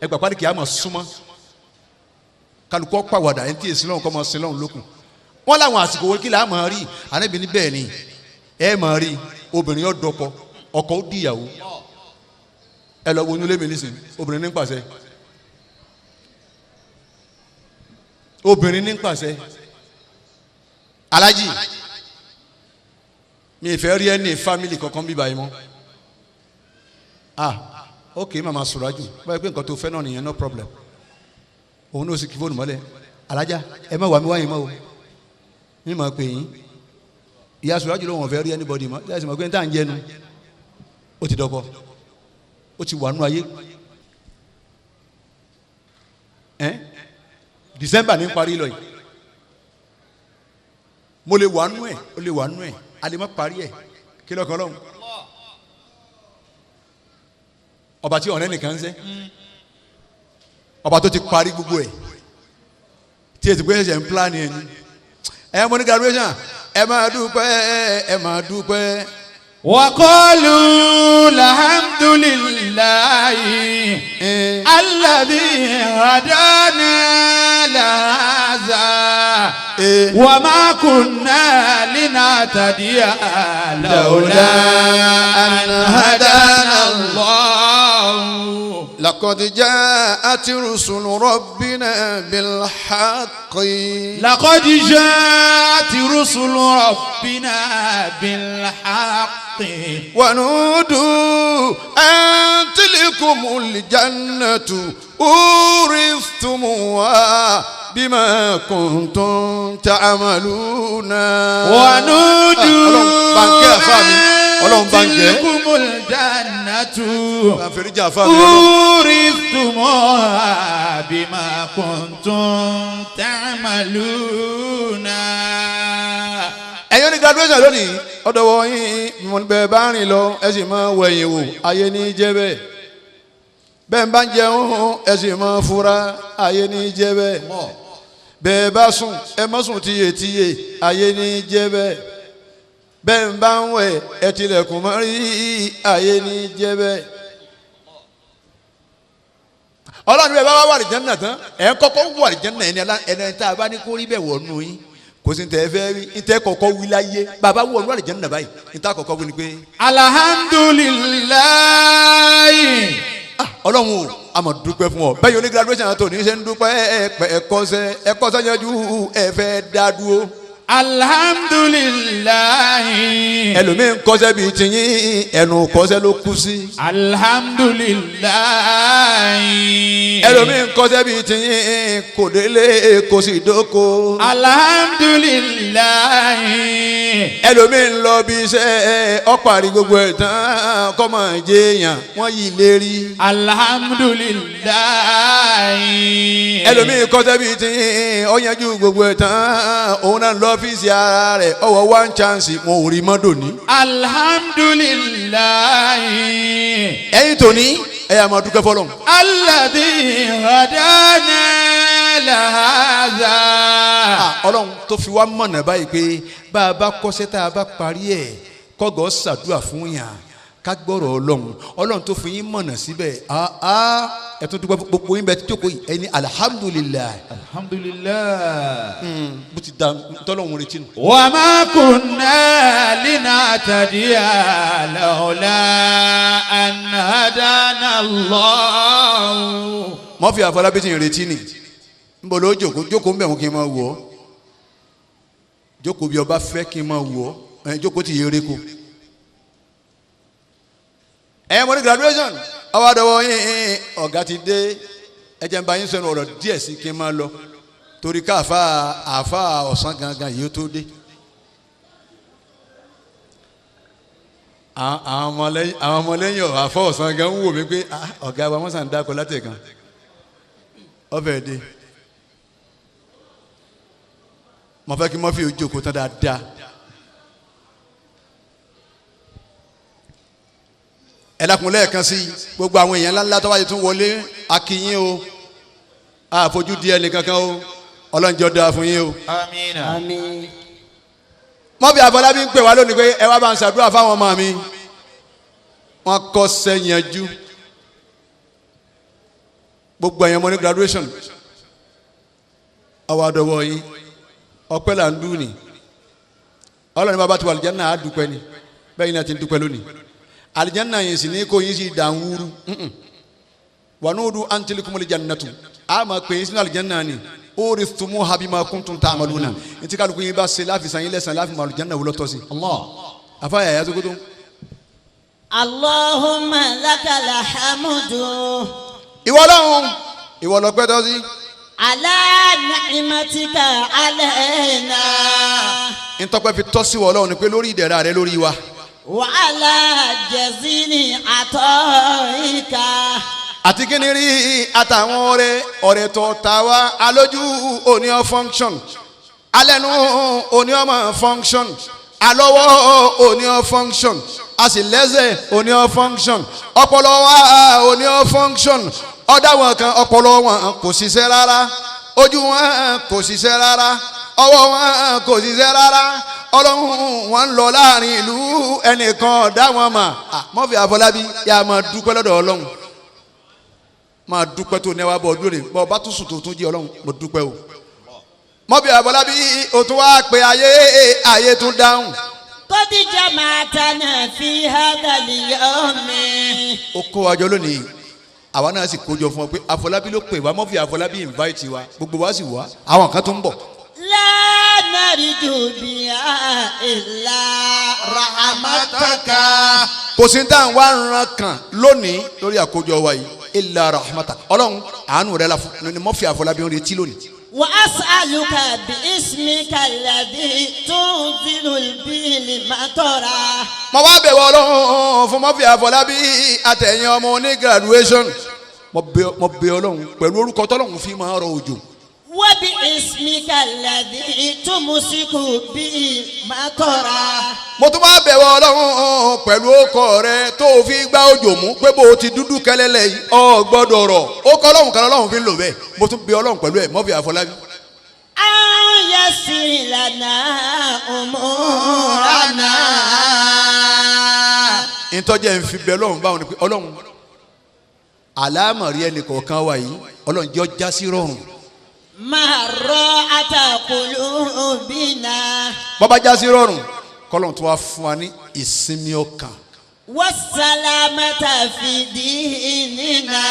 ẹgbà pálí kìí àmọ̀ súnmọ́. Kálukọ́ pàwàdà ẹni tí èsì lọ́hùn kọ́ mọ́ sí lọ́hùn lókun. Wọ́n láwọn àsìkò wo kí là á máa rí. Ànábì ní bẹ́ẹ̀ ni ẹ máa rí obìnrin yóò dọkọ ọkọ ó di ìyàwó. Ẹ lọ wo inú ilé mi nísìnyí, obìnrin ní pàṣẹ. Obìnrin ní pàṣẹ. Alájì Mi ì fẹ́ rí ẹni family kankan bíbá yìí mọ́. Ah, ok, màmá Suraju, báyìí pé nǹkan tó fẹ́ náà nìyẹn, no problem. Òun náà sì kí fóònù mọ́lẹ̀. Alájà, ẹ má wà mí wáyé mọ́ o, mi máa pè yín. Ìyá Suraju ló wọ́n fẹ́ rí anybody mọ́. Láti mọ̀ pé n tá à ń jẹnu, ó ti dọ́kọ, ó ti wà nú ayé. Ẹ December ní parí lọ yìí, mo lè wà nú ẹ, ó lè wà nú ẹ, a lè má parí ẹ. Kí lọ́kàn lọ́hùn? Ọba tí ọ̀rẹ́ nìkan ń sẹ́, ọba tó ti parí gbogbo ẹ̀, tí ètò ìgbésẹ̀ ń plan ẹ̀ ni. Ẹ mo ní graduation, ẹ máa dúpẹ́, ẹ máa dúpẹ́. وقالوا الحمد لله الذي هدانا لهذا وما كنا لنهتدي لولا أن هدانا الله. لقد جاءت رسل ربنا بالحق. لقد جاءت رسل ربنا بالحق. ونودوا أن تلكم الجنة أورثتموها بما كنتم تعملون. ونودوا Ọlọ́run bá ń kẹ́. تلكم الجنة Àfẹ́ríjà àfáà mi Ọlọ́run. أورثتموها بما كنتم تعملون. Ẹ̀yin ní graduation lónìí, ọ̀dọ̀ wọ yín mo bẹ́ẹ̀ bá rìn lọ, ẹ sì máa wẹ̀yìn wò, ayé ní jẹ́ bẹ́ẹ̀. Bẹ́ẹ̀ bá ń jẹun, ẹ sì máa fura, ayé ní jẹ́ bẹ́ẹ̀. Bẹ́ẹ̀ bá sùn, ẹ má sùn tíyetíye, ayé ní jẹ́ bẹ́ẹ̀. Bẹ́ẹ̀ bá ń wẹ̀, ẹ tilẹ̀kùn mọ́ rí, ayé ní jẹ́ bẹ́ẹ̀. Ọlọ́run bẹ́ẹ̀ bá wà àlìjánnà tán, ẹ̀ ń kọ́kọ́ wà àlìjánnà, ẹni ẹni tá a bá ní kó rí bẹ́ẹ̀ wọ̀ nù yín, kò sí tẹ́ fẹ́ rí ntẹ́ kọ́kọ́ wí láyé. Bàbá wọ̀ nù àlìjánnà báyìí, ntẹ́ kọ́kọ́ wí ni pé Alhamdulillahi. Ọlọ́run o, a máa dúpẹ́ fún ọ. Bẹ́ẹ̀ yóò ní graduation tó ní ṣe ń dúpẹ́ ẹ̀kọ́sẹ́ ẹ̀kọ́sẹ́ yanjú, ẹ fẹ́ dá dúró. Alhamdulillahi. Ẹlòmíín kọ́sẹ́ bíi tiyín, ẹnu kọ́sẹ́ ló kú sí. Alhamdulillahi. Ẹlòmíín kọ́sẹ́ bíi tiyín, kò délé, kò sì dóko. Alhamdulillahi. Ẹlòmíín lọ bí iṣẹ́ ọ̀parí gbogbo ẹ̀ tán, kọ́mọ jẹ́yàn wọ́n yí lérí. Alhamdulillahi. Ẹlòmíín kọ́sẹ́ bíi tiyín, ọ̀yanjú gbogbo ẹ̀ tán, òun náà lọ ọ́fíìsì ara rẹ̀, ọwọ́ one chance, wọn ò rí mọ́dọ̀ ní. Alhamdulillahi. Ẹ̀yin tòní, ẹ yà máa dúpẹ́ fọlọ́n. Alladhi hadana lahadha. Ọlọ́run tó fi wá mọ̀nà báyìí pé bá a bá kọ́ṣẹ́, tá a bá parí ẹ̀, kọ́gọ́ ṣàdúrà fún yàn, ká gbọ́rọ̀ Ọlọ́run. Ọlọ́run tó fi yín mọ̀nà síbẹ̀, ẹ tún dúpẹ́. Gbogbo yín bẹ́ẹ̀ tí jókòó yìí, ẹni alhamdulillahi. Alhamdulillah. Bó ti da tọ́lọ́run retí nù. وما كنا لنهتدي لولا أن هدانا الله. Mọ́fì Àfọlábí ti ń retí ni. Ń bọ̀ ló jókòó, jókòó ń bẹ̀ wọ́n kí n máa wọ̀ ọ́. Jókòó bí ọba fẹ́ kí n máa wọ̀ ọ́. Ẹ jókòó ti yẹrẹ ko. Ẹ mo ní graduation, ọwọ́ àdọ́wọ́ yín, ọ̀gá ti dé. Ẹ jẹ́ n bá yín sọ̀rọ̀ ọ̀rọ̀ díẹ̀ sí kí n máa lọ, torí ká àfa àfa ọ̀sán gangan yìí ó tó dé. Àwọn ọmọlẹ́yìn àfọ ọ̀sán gan ń wò mí pé, "Ah, ọ̀gá wa, wọ́n sàn ń dáko látẹ̀kan ọbẹ̀ dé." Mo fẹ́ kí Mọ́fì jókòó tán dáadáa. Ẹ dákun, lẹ́ẹ̀kan sí, gbogbo àwọn èèyàn ńláńlá tó bá ti tún wọlé, akínyín o, àfojú di ẹnì kankan o. Ọlọ́njọ́ dáa fún yín o. Amina. Àmín. Mọ́fì Àfọlábí ń pè wá lónìí pé ẹ wá bá ń ṣàdúrà fáwọn ọmọ mi, wọ́n kọ́ sẹ́yìnjú. Gbogbo ẹ̀yàn mọ́ ní graduation, ọwọ́ àdọ́wọ́ yín, ọpẹ́ là ń dùn ní. Ọlọ́run bàbá tí wà àlìjáná á dúpẹ́ ni. Bẹ́ẹ̀ ni a ti ń dúpẹ́ lónìí, àlìjáná yìí sì ní kó yín sì dà ń wúru wànúùdù antilikumuli jannatu, a máa pè é sínú àlìjáná ni orithumu habima kuntum ta'maluna. Ntí kálukú yín bá ṣe láfi san yín lẹ́sàn láfi mọ àlìjáná wúlọ́ tọ́ sí. Allah. Afáyà yà Sokoto. Allahumma lakal hamdu. Ìwọ Ọlọ́run ìwọ lọpẹ́ tọ́ sí. Ala ni'matika alayna. Ntọ́pẹ́ fi tọ́ sí wọ Ọlọ́run ni pé lórí ìdẹ̀ra rẹ lórí wa. Wa ala jazili ataika. Àti kí ni rí àtàwọn ọ̀rẹ́ ọ̀rẹ́ tó ta wá alójú òní ọ function alẹ́nu òní ọmọ function alọ́wọ́ òní ọ function a sì lẹ́sẹ̀ òní ọ function ọpọlọ wa òní ọ function ọ̀dà wọn kan ọpọlọ wọn kò ṣiṣẹ́ rárá ojú wọn kò ṣiṣẹ́ rárá ọwọ́ wọn kò ṣiṣẹ́ rárá ọlọ́run wọn ń lọ láàrin ìlú ẹnìkan ọ̀dà wọn mà Murphy Àfọlábí yà á máa dúpẹ́ lọ́dọ̀ ọlọ́run máa dúpẹ́ tó ní wá bọ̀ ọdún rè bọ́ ọba tó sùn tó tún jí ọlọ́run mo dúpẹ́ o. Murphy Àfọlábí o tún wá pé ayé ayé tún dáhùn. Qad jama'tana fi hadha al-yawmi. Ó kó wa jọ lónìí àwa náà sì kójọ fún ọ pé Àfọlábí ló pè wá Murphy Àfọlábí invite wa gbogbo wa sì wá àwọn kan tó ń bọ̀. La narju biha illa rahmataka. Kò sí tá à ń wá ran kan lónìí lórí àkójọ wa yìí illa rahmatak ọlọ́run àánú rẹ la fún ni Murphy Àfọlábí ń retí lónìí. وأسألك باسمك الذي تنزل به المطر. Mo wá bẹ̀wọ̀ ọlọ́run fún Murphy Àfọlábí àtẹ̀yìn ọmọ oní graduation mo bẹ̀ ọlọ́run pẹ̀lú orúkọ tọ́lọ́run fi máa rọ òjò. وباسمك الذي تمسك به المطر. Mo tún wá bẹ̀wọ̀ ọlọ́run pẹ̀lú ọkọ rẹ tó o fi gbá òjò mú pé bó o ti dúdú kẹlẹ́lẹ̀ yìí ọ gbọ́dọ̀ rọ̀ ó kọ́ ọlọ́run kan ọlọ́run fi ń lò bẹ́ẹ̀ mo tún bẹ̀ ọlọ́run pẹ̀lú ẹ̀ Murphy Àfọlábí. أن يسر لنا أمورنا. Ìtọ́jẹ́ ń fi bẹ̀ ọlọ́run báwọn ni pé ọlọ́run àlámọ̀rí ẹnì kọ̀ọ̀kan wa yìí ọlọ́run jẹ́ ó já sí rọrùn. مع الراحة قلوبنا. Bọ́bá já sí rọrùn kọ́lọ́n tó wá fún wa ní ìsinmi ọkàn. والسلامة في ديننا.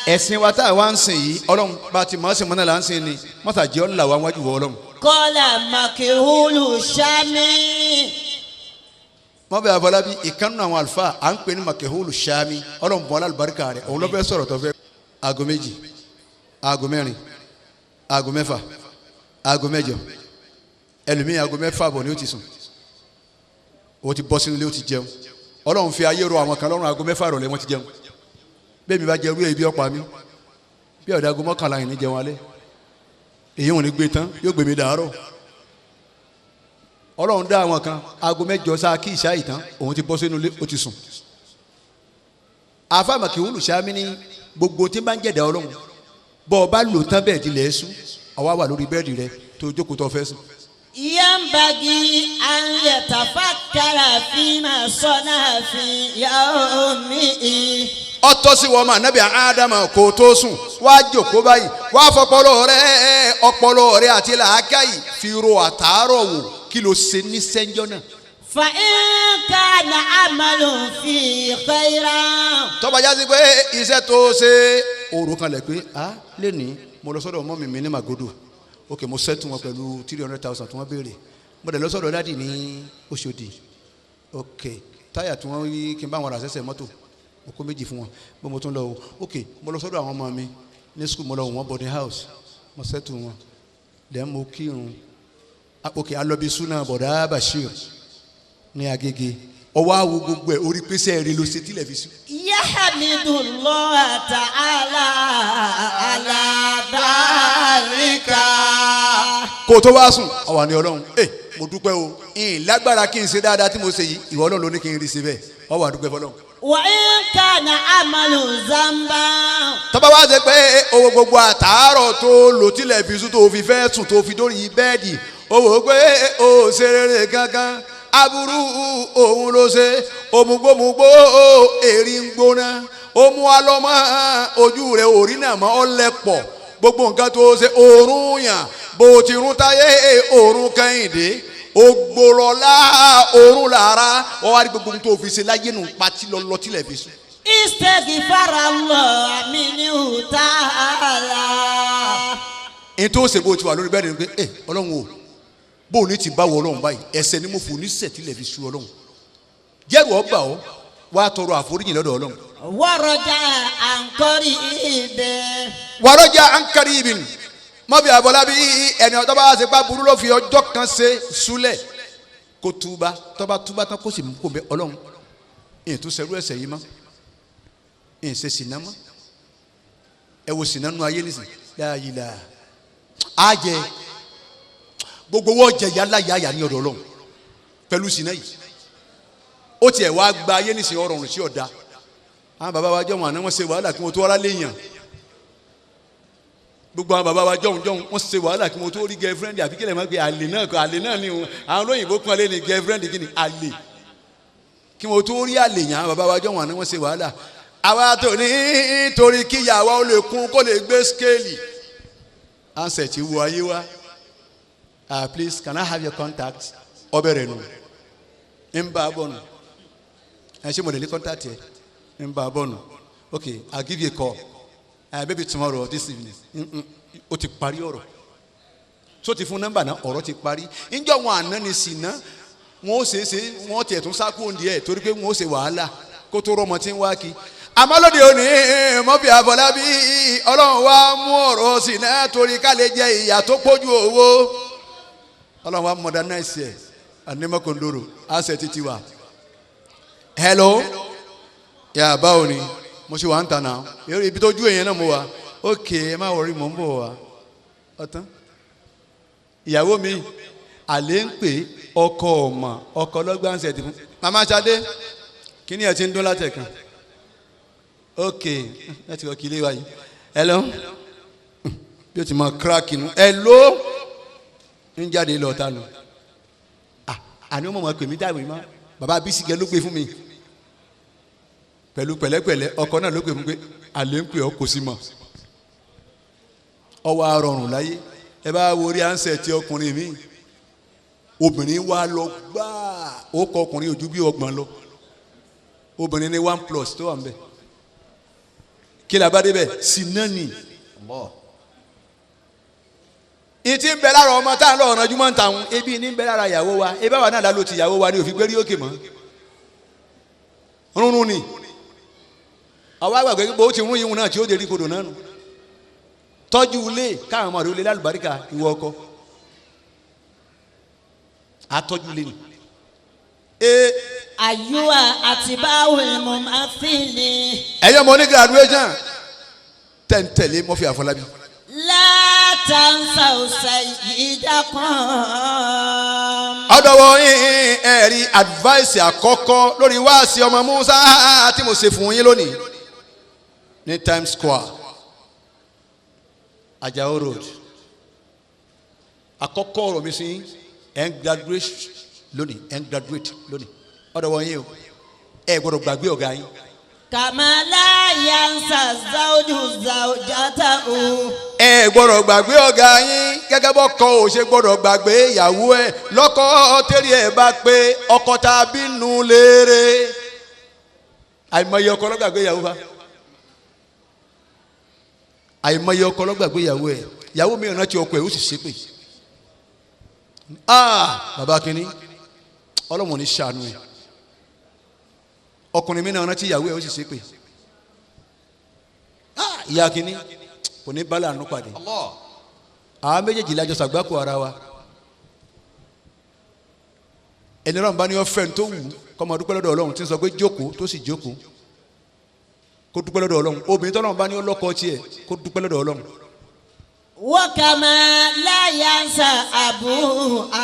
Ẹ̀sìn wa tá a wá ń sìn yìí ọlọ́run bá a ti mọ̀ ọ́ sìn mọ́nà là ń sìn ni mọ́tàjẹ́ ọ̀là wa wájú wọ ọlọ́run. قال مكهول الشامي. Murphy Àfọlábí ìkànnì àwọn àlùfáà à ń pè ní Makehulu Shami ọlọ́run bọ́lá àlùbáríkà rẹ̀ òun ló fẹ́ sọ̀rọ̀ tó fẹ́. 2, 4, 6, 8 ẹlòmíì 6:30 ni ó ti sùn ó ti bọ́ sínú ilé ó ti jẹun ọlọ́run fi ayé ro àwọn kan lọ́rùn 6:00 ìrọ̀lẹ́ wọ́n ti jẹun bẹ́ẹ̀ mi bá jẹ irú ebi ọ̀pá mi bí ọ̀dà 11:00 yìí ní jẹun alẹ́ èyí ò ní gbé tán yóò gbé mi dàárọ̀ ọlọ́run dá àwọn kan 8:00 sáà kí ìṣá ìtàn òun ti bọ́ sínú ilé ó ti sùn. Àfa Makehulu Shami ní gbogbo tí bá ń jẹ̀dá ọlọ́run bọ́ ọ bá lò tán bẹ́ẹ̀ tilẹ̀ sùn àwa wà lórí bẹ́ẹ̀dì rẹ tó jókòó tó fẹ́ sùn. ينبغي أن يتفكر فيما صنع في يومه. Ọtọ́ sí wọn máa nábì Ádámà kó tó sùn wá jókòó báyìí wá fọpọlọ rẹ ọpọlọ rẹ àti làákàyè fi ro àtàárọ̀ wò kí ló ṣe ní sẹ́ńjọ́ náà. فإن كان عمل فيه خيرا. Tó bá jásí pé iṣẹ́ tó ṣe òru kan lẹ̀ pé a lè ní mo lọ sọ́dọ̀ ọmọ mi mi ní Magodo ok mo sẹ́tù wọn pẹ̀lú 300,000 tí wọ́n béèrè mo dẹ̀ lọ sọ́dọ̀ dádì ní Òṣòdì ok táyà tí wọ́n rí kí n bá wọn rà sẹ́sẹ̀ mọ́tò mo kó méjì fún wọn bó mo tún lọ o ok mo lọ sọ́dọ̀ àwọn ọmọ mi ní school mo lọ wọ́n boarding house mo sẹ́tù wọn then mo kírun ok alọ́bí súnà bọ̀dá Bashir ní Agége ọwọ́ àwo gbogbo ẹ̀ orí pèsè rí ló ṣe tílẹ̀ fi sùn. يحمد الله تعالى على ذلك. Kó o tó wá sùn ọwọ́ ni ọlọ́run ẹ mo dúpẹ́ o ìyìn lágbára kí n ṣe dáadáa tí mo ṣe yìí ìwọ ọlọ́run ló ní kí n rí ṣe bẹ́ẹ̀ ọwọ́ àdúpẹ́ fọlọ́run. وإن كان عمل ذنبا. Tó bá wá ṣe pé owó gbogbo àtàárọ̀ tó lò tílẹ̀ fi sùn tó fi fẹ́ sùn tó fi dórí bẹ́ẹ̀dì owó pé o ṣe rere kankan aburú òun ló ṣe òmùgbòmùgbò èrì ń gbóná ó mú alọ́mọ ojú rẹ̀ òrí náà mọ́ ọ lẹ́pọ̀ gbogbo nǹkan tó ṣe òórùn yàn bó ti rún táyé òórùn kẹ́hìndé ògbólọ́lá òórùn lára wọ́n wá rí gbogbo ohun tó fi ṣe láyé nù pátí lọ tílẹ̀ fi sùn. استغفر الله منه تعالى. Ní tó ṣe bó ti wà lórí bẹ́ẹ̀ ni pé ẹ ọlọ́run o Bó o ní ti bá wọ Ọlọ́run báyìí, ẹ̀ṣẹ̀ ni mo fò ní sẹ̀tìlẹ̀ fi sú Ọlọ́run. Jẹ́rù ọgbà ọ́, wàá tọrọ àforíjì lọ́dọ̀ Ọlọ́run. Wọ́rọ̀jà àǹkọ́rí ibẹ̀. Wàrọ̀jà àǹkọ́rí ibì mọ́bí Àfọlábí ẹni ọ̀tọ́ bá ṣe pa burú ló fi ọjọ́ kan ṣe súlẹ̀ kó túbá, tọ́ba túbá tán kó sì mú kó bẹ Ọlọ́run. Ìyẹn tó ṣerú ẹ̀ṣẹ̀ yìí mọ́, ìyẹn ṣe sìnà mọ́. Ẹ wo sìnà nù ayé nísìn láàyè là á jẹ gbogbo wọ́n jẹ yálà yáyà ní ọ̀dọ̀ Ọlọ́run pẹ̀lú sìnà yìí. Ó tiẹ̀ wá gba ayé nísìn ọ̀rọ̀ sí ọ̀dà. Àwọn bàbá wa jọ̀wọ́n àná wọ́n ṣe wàhálà kí wọ́n tó wá léèyàn. Gbogbo àwọn bàbá wa jọ̀hún jọ̀hún wọ́n ṣe wàhálà kí wọ́n tó rí girlfriend àbí kílẹ̀ máa gbé àlè náà kọ́ àlè náà ni àwọn olóyìnbó kan lé ní girlfriend kí ni àlè. Kí wọ́n tó rí àlè yàn àwọn bàbá wa jọ̀hún àná wọ́n ṣe wàhálà. Àwa tó ní torí kíyàwó ó lè kún kó lè gbé skéèlì. Ansẹ̀ ti wo ayé wa. Please can I have your contact? Ọbẹ̀ rẹ̀ nù. Ń bá a bọ̀ nù. Ẹ ṣé mo lè ní contact yẹ? Ń bá a bọ̀ nù. Okay, I'll give you a call. Maybe tomorrow or this evening. O ti parí ọ̀rọ̀. So ti fún nọ́mbà náà, ọ̀rọ̀ ti parí. Ǹjọ́ wọn àná ni sì ná. Wọ́n ó ṣe é ṣe, wọ́n tiẹ̀ tún sá kúrò díẹ̀ torí pé wọ́n ó ṣe wàhálà kó tó rọmọ tí ń wá kí. Àmọ́ lóde òní Mọ́fì Àfọlábí Ọlọ́run wá mú ọ̀rọ̀ sí náà torí ká lè jẹ ìyà tó pójú owó. Ọlọ́run wá modernize ẹ̀ ànímọ́kòndòrò àṣẹ títí wa. Hello, yà báwo ni? Mo ṣe wà ń ta náà. Ibi tó ju èèyàn náà mo wà. Ok, ẹ má wọrí, mò ń bọ̀ wá. Ọ̀tán. Ìyàwó mi, àlè ń pè ọkọ ọmọ ọkọ lọ́gbà ń ṣe ti fún. Màmá Ṣadé, kí ni ẹ ti ń dún látẹ̀kan? Ok, láti wọ́n kí ilé wa yìí. Hello, bí o ti mọ crack inú. Hello, ń jáde lọ ta nù. Àní wọ́n mọ̀ pè mí dáhùn mọ́. Bàbá Bísí gẹ ló gbé fún mi. Pẹ̀lú pẹ̀lẹ́pẹ̀lẹ́ ọkọ náà ló pè fún pé àlè ń pè ọ́ kò sí mọ̀. Ọwọ́ arọrùn láyé. Ẹ bá wo orí ansẹ̀ ti ọkùnrin mi. Obìnrin wa lọ gbáà. Ó kọ ọkùnrin ojú bí 30 lọ. Obìnrin ní 1+ tó wà ń bẹ̀. Kí la bá débẹ̀? Sinani. Ìtì ń bẹ lára ọmọ tá à ń lọ ọ̀nà jùmọ̀ ń tàwọn. Ebi ní ń bẹ lára ìyàwó wa. Ebi àwa náà lálọ́ ti ìyàwó wa ní òfin gbérí òkè mọ́. Rúnrún ni. Àwa àgbàgbé gbogbo ó ti rún ihun náà tí ó dé rí kodò náà nù. Tọ́jú ilé káwọn ọmọ rẹ ó lé lálùbáríkà ìwọ ọkọ. Atọ́jú ilé ni. Àyùwà àti báwo mo máa fi lè. Ẹ̀yin ọmọ ní graduation tẹ̀ǹtẹ̀lé Mọ́fì Àfọlábí. Látàǹsà ọ̀sẹ̀ ìdákan. Ọ̀dọ̀wọ̀ ẹ̀rí advice àkọ́kọ́ lórí wáàsí ọmọ Musa tí mo ṣe fún yín lónìí ní Times Square, Ajao Road. Àkọ́kọ́ ọ̀rọ̀ mi sí ẹ̀ ń graduate lónìí, ẹ̀ ń graduate lónìí. Ọ̀dọ̀wọ̀ yín o, ẹ gbọ́dọ̀ gbàgbé ọ̀gá yín. Kàmálà yansa zawju zawjata o. Ẹ gbọ́dọ̀ gbàgbé ọ̀gá yín gẹ́gẹ́ bọ́ kọ́ ò ṣe gbọ́dọ̀ gbàgbé ìyàwó ẹ̀ lọ́kọ́ tẹ́lẹ̀ ẹ̀ bá pé ọkọ tá a bínú léèrè. Àìmọye ọkọ ló gbàgbé ìyàwó fa. Àìmọye ọkọ ló gbàgbé ìyàwó ẹ̀. Ìyàwó mi rántí ọkọ ẹ̀ ó sì ṣépè. Bàbá kínní Ọlọ́run ní ṣàánú ẹ̀. Ọkùnrin mi náà rántí ìyàwó ẹ̀ ó sì ṣépè. Ìyá kínní kò ní bala àánú pàdé. Àwọn méjèèjì lájọ sàgbákò ara wa. Ẹni ọlọ́run bá ní ọfẹ́ tó wù kọ́ máa dúpẹ́ lọ́dọ̀ Ọlọ́run tí ń sọ pé jókòó tó sì jókòó kó dúpẹ́ lọ́dọ̀ Ọlọ́run. Obìnrin tọ́lọ́run bá ní ọlọ́kọ tiẹ̀ kó dúpẹ́ lọ́dọ̀ Ọlọ́run. Wọ́kàmá láyànsá àbú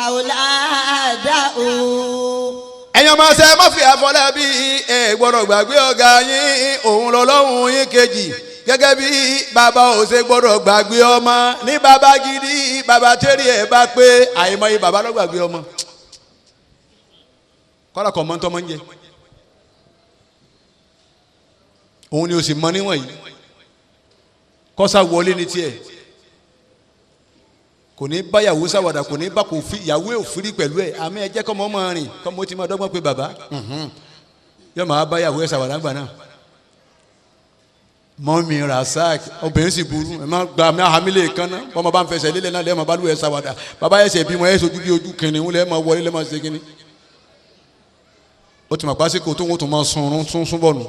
àwòládà o. Ẹ̀yin ọmọ ṣe Mọ́fì Àfọlábí ẹ gbọ́dọ̀ gbàgbé ọ̀gá yín òun lọ́lọ́run yín kejì. Gẹ́gẹ́ bí bàbá ò ṣe gbọ́dọ̀ gbàgbé ọmọ ní bàbá gidi bàbá tẹ́rì ẹ̀ bá pé àìmọye bàbá ló gbàgbé ọmọ. Kọ́lá kọ̀ mọ́ ń tọ́mọ́ ń jẹ. Òun ni o sì mọ níwọ̀n yìí. Kọ́sá wọlé ní tiẹ̀. Kò ní bá yàwó sáwàdà, kò ní bá kò fi ìyàwó òfìrí pẹ̀lú ẹ̀. Àmì ẹ jẹ́ kọ́ mọ́ mọ́ rìn kọ́ mọ́ ti máa dọ́gbọ́n pé bàbá. Yóò máa bá yàwó ẹ̀ sáwàdà ńgbà náà. Mọ́mí Rasak, obìnrin sì burú, ẹ má gba mi àhámi lè kán ná. Bọ́mọ bá ń fẹsẹ̀ lélẹ̀ náà lẹ́ẹ̀mọ bá lù ẹ̀ sàwádà. Bàbá ẹsẹ̀ bímọ ẹ̀ sojú bí ojú kìnìún lẹ́ẹ̀mọ wọlé lẹ́ẹ̀mọ ṣe kínní. Ó ti mọ̀ pásíkò tó ń tó máa sunrun tún súnbọ̀ nù.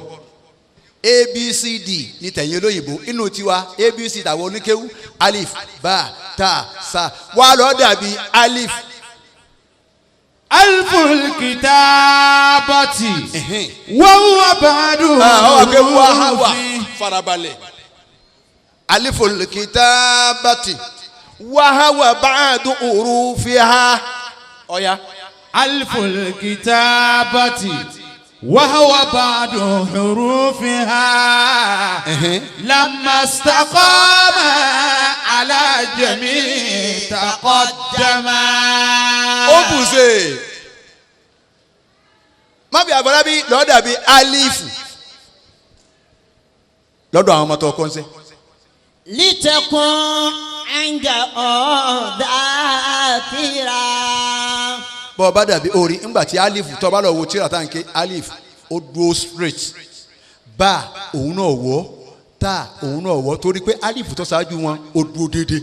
ABCD ní tẹ̀yìn olóyìnbó inú tiwa, ABC tàwọn oníkéwú, alif ba ta sa wà lọ́ dàbí alif. ألف الكتابة وهو بعد Àwọn àgbẹ̀ wá wà farabalẹ̀. Aliful kitabati wàháwà ba'du urufiha. Ọ̀ya. ألف الكتابة وهو بعد حروفها لما استقام على جميع تقدم. Ó bùsè. Mọ́bí Àfọlábí lọ́ọ́ dàbí alifu lọ́dọ̀ àwọn ọmọ tó kọ́ ń sẹ́. لتكن عند ذاكرا. Bọ́ ọ bá dàbí orí ńgbà tí alifu tó bá lọ wo tíra tá à ń ké, alif ó dúró straight, bá òun náà wọ́, tá òun náà wọ́, torí pé alifu tó ṣáájú wọn ó dúró déédéé.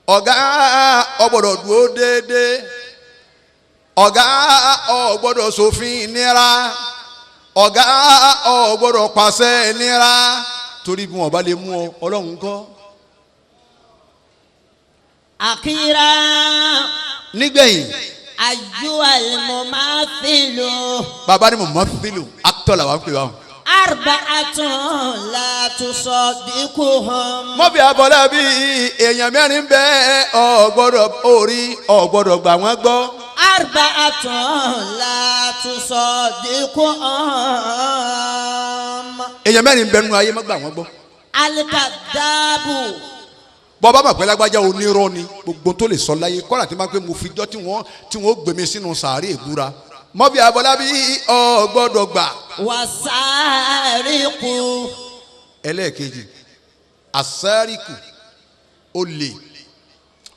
Ọ̀gá ó gbọ́dọ̀ dúró déédéé, ọ̀gá ó gbọ́dọ̀ ṣòfin nira, ọ̀gá ó gbọ́dọ̀ pàṣẹ nira, torí bí wọn bá lè mú ọ, Ọlọ́run kọ́. أخيرا Nígbẹ̀yìn, أيها الممثل bàbá ni mo mọ fílù actor làwọn ń pè wá. أربعة لا تصدقهم. Mọ́bí Abọ́lábí, èèyàn mẹ́rin bẹ́ẹ̀ ọ̀ gbọ́dọ̀ orí ọ̀ gbọ́dọ̀ gbà wọ́n gbọ́. أربعة لا تصدقهم. Èèyàn mẹ́rin bẹ́ẹ̀ nínú ayé, má gbà wọ́n gbọ́. الكذاب. Bọ́ba mọ̀ pé lágbájá onírọ́ ni, gbogbo tó lè sọ láyé kọ́ra tí máa pé mo fi jọ́ tí wọ́n gbé mi sínú sàárè ìbúra. Mọ́bí Abọ́lábí, ọ̀ gbọ́dọ̀ gbà. والسارق. Ẹlẹ́ẹ̀kejì, àsáríkù, olè.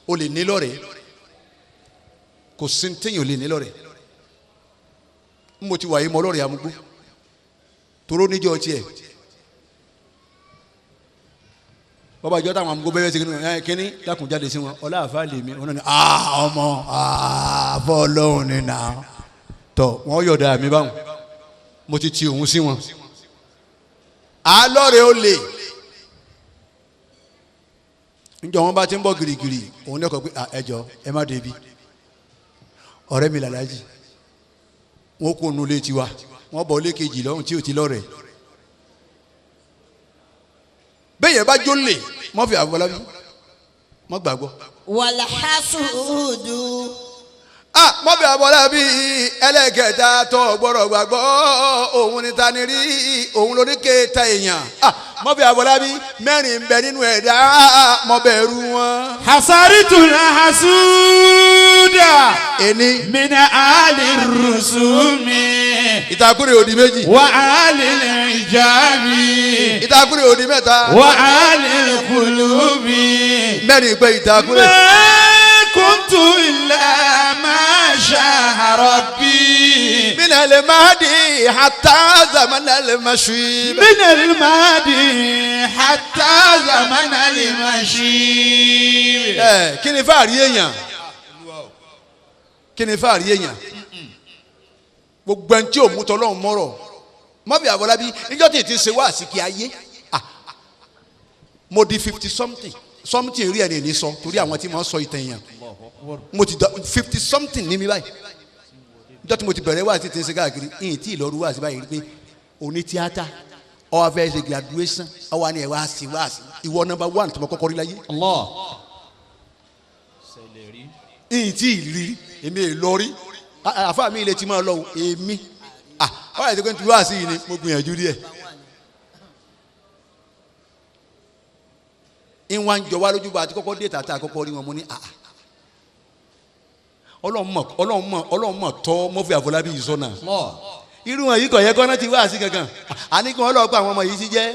Olè nílọ́rẹ̀ẹ́, kò sí ní téèyàn olè nílọ́rẹ̀ẹ́. N mo ti wà yìí mọ́ ọlọ́rẹ̀ amúgbó toró níjọ́ tiẹ̀. Bọ́bá ìjọ táwọn amúgbó bẹ́ẹ̀ ṣe kí ẹ kíní dákun jáde sí wọn, ọlá àfa lèmi wọn náà ni ọmọ àfọ ọlọ́run ni nà tọ wọn yọ̀dà mi báwọn, mo ti ti òun sí wọn. Alọ́rẹ̀ olè, njọ wọn bá ti ń bọ̀ girigiri, òun ní ọkọ̀ pé ẹ jọ, ẹ má débi ọ̀rẹ́ mi làlájì. Wọn kò nu ilé tiwa, wọn bọ̀ ilé kejì lọ́hùn tí ò ti lọ́rẹ̀. Bẹ́ẹ̀ yẹn bá jó lè mọ́ fi Àfọlábí mọ́ gbàgbọ́. والحسود. Ah, mọ́bí Àfọlábí, ẹlẹ́kẹta tó gbọ́dọ̀ gbàgbọ́, òun ni tani rí? Òun lórí kéta èèyàn. Ah, mọ́bí Àfọlábí, mẹ́rin ń bẹ nínú ẹ̀dá, mọ́ bẹ̀rù wọn. حصرت الحسود Ení. من آل الرسوم Ìtakùrẹ̀ òdì méjì. وآل العجاب Ìtakùrẹ̀ òdì mẹ́ta. وآل القلوب. Mẹ́rin pé ìtakùrẹ̀. ما كنت إلا ما شاء ربي. من المهد حتى زمن المشيب. من المهدي حتى زمن المشيب. Ẹ kí ni fáàrí èèyàn? Kí ni fáàrí èèyàn? Gbogbo ẹni tí ò mú tọlọ́run mọ́rọ̀, mọ́bí Àfọlábí, níjọ́ tí ì ti ṣe wá àsìkí ayé, ah, mo di 50 something something rí ẹni ní sọ, torí àwọn tí mo ń sọ ìtàn èèyàn, mo ti da 50 something ní mi báyìí. Níjọ́ tí mo ti bẹ̀rẹ̀ wá sí ti ń ṣe káàkiri ìyìn tí ìlọrú wá sí báyìí rí pé oní tíátà ó wá fẹ́ ṣe graduation, ó wá ní ẹ̀ wá sí wá sí, ìwọ number one tí mo kọ́kọ́ rí láyé. Allah. Ìyìn tí ì rí, èmi è lọ rí. Àfa mi ilé tí máa lọ o, èmi ọ̀rọ̀ àti pé tí wá sí yìí ni mo gbìyànjú díẹ̀. Ìwọ̀n ń jọ wá lójú bá àti kọ́kọ́ dé tàtà àkọ́kọ́ rí wọn, mo ní Ọlọ́run mọ̀, Ọlọ́run mọ̀, Ọlọ́run mọ̀ tọ́ Mọ́fì Àfọlábí yìí sọ́nà. Irú wọn yìí kò yẹ kọ́ná ti wá sí kankan. Àní kí wọ́n lọ́ọ́ pa àwọn ọmọ yìí ti jẹ́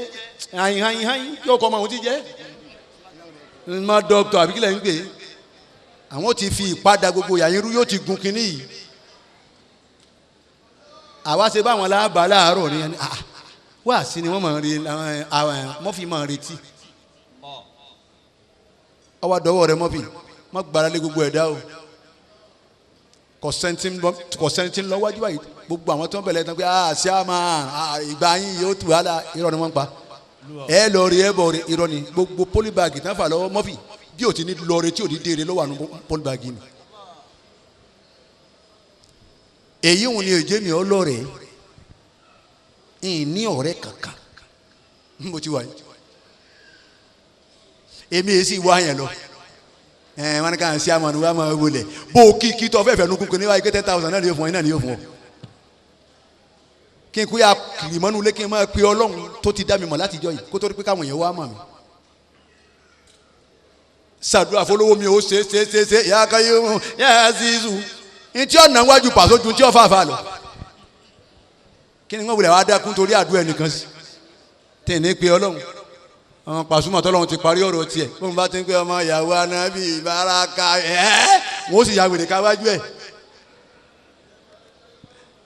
hayin hayin hayin yóò kọ́ ọmọ òun ti jẹ́ mọ dọ́kítọ̀ àbí kílẹ̀ ń pè é. Àwọn ti fi ìpadà gbogbo yàyín rú, yóò ti gun kínní yìí. Àwa ṣe báwọn láàbà láàárọ̀ ni ẹni Wáàsí ni wọ́n máa ń rí àwọn mọ́fì máa ń retí. Ọwọ́ àdọ́wọ́ rẹ mọ́fì má gbára lé gbogbo ẹ̀dá o. Kò sẹ́ni tí ń lọ wájú báyìí, gbogbo àwọn tó ń bẹ̀rẹ̀ tán pé ṣé a máa ìgbà yín yóò tù wá la, irọ́ ni wọ́n ń pa. Ẹ lọ rí ẹ bọ̀ rí, irọ́ ni. Gbogbo pólíbàgì tán fà lọ́wọ́ mọ́fì bí o ti ní lọ rí tí o ní dé rí lọ́wọ́ àánú pólíbàgì ni. Èyí òun ni èjé mi ọlọ́rẹ̀ ń ní ọ̀rẹ́ kankan mo ti wà yìí, èmi èsì wá yẹn lọ. Ẹ wọn ní ká ń ṣe àmọ́ ni wọ́n máa wọlé bó o kí kí tó fẹ́ẹ́ fẹ́ nu kúkú níwáyé pé 10,000 náà ni yóò fún ọ, iná ni yóò fún ọ. Kí n kú yà kìrìmọ́nú lé kí n máa pe Ọlọ́run tó ti dá mi mọ̀ látijọ́ yìí kó tó rí pé káwọn èèyàn wá mọ̀ mi. Sàdúrà fọlọ́wọ́ mi ò ṣe ṣe ṣe ṣe yà á káyé yà á ṣíṣù ntí ọ̀nà wájú pàṣẹ ju ntí ọ̀fà fà lọ. Kí ni wọ́n wulẹ̀ wá dákún torí àdúrà ẹnìkan sí tẹ̀ ní pe Ọlọ́run. Àwọn Pasuma tọ́lọ́run ti parí ọ̀rọ̀ tiẹ̀ bóun bá ti ń pẹ́ ọmọ ìyàwó anábì ìbáraka ẹ̀ wọ́n sì ya wèrè káwájú ẹ̀.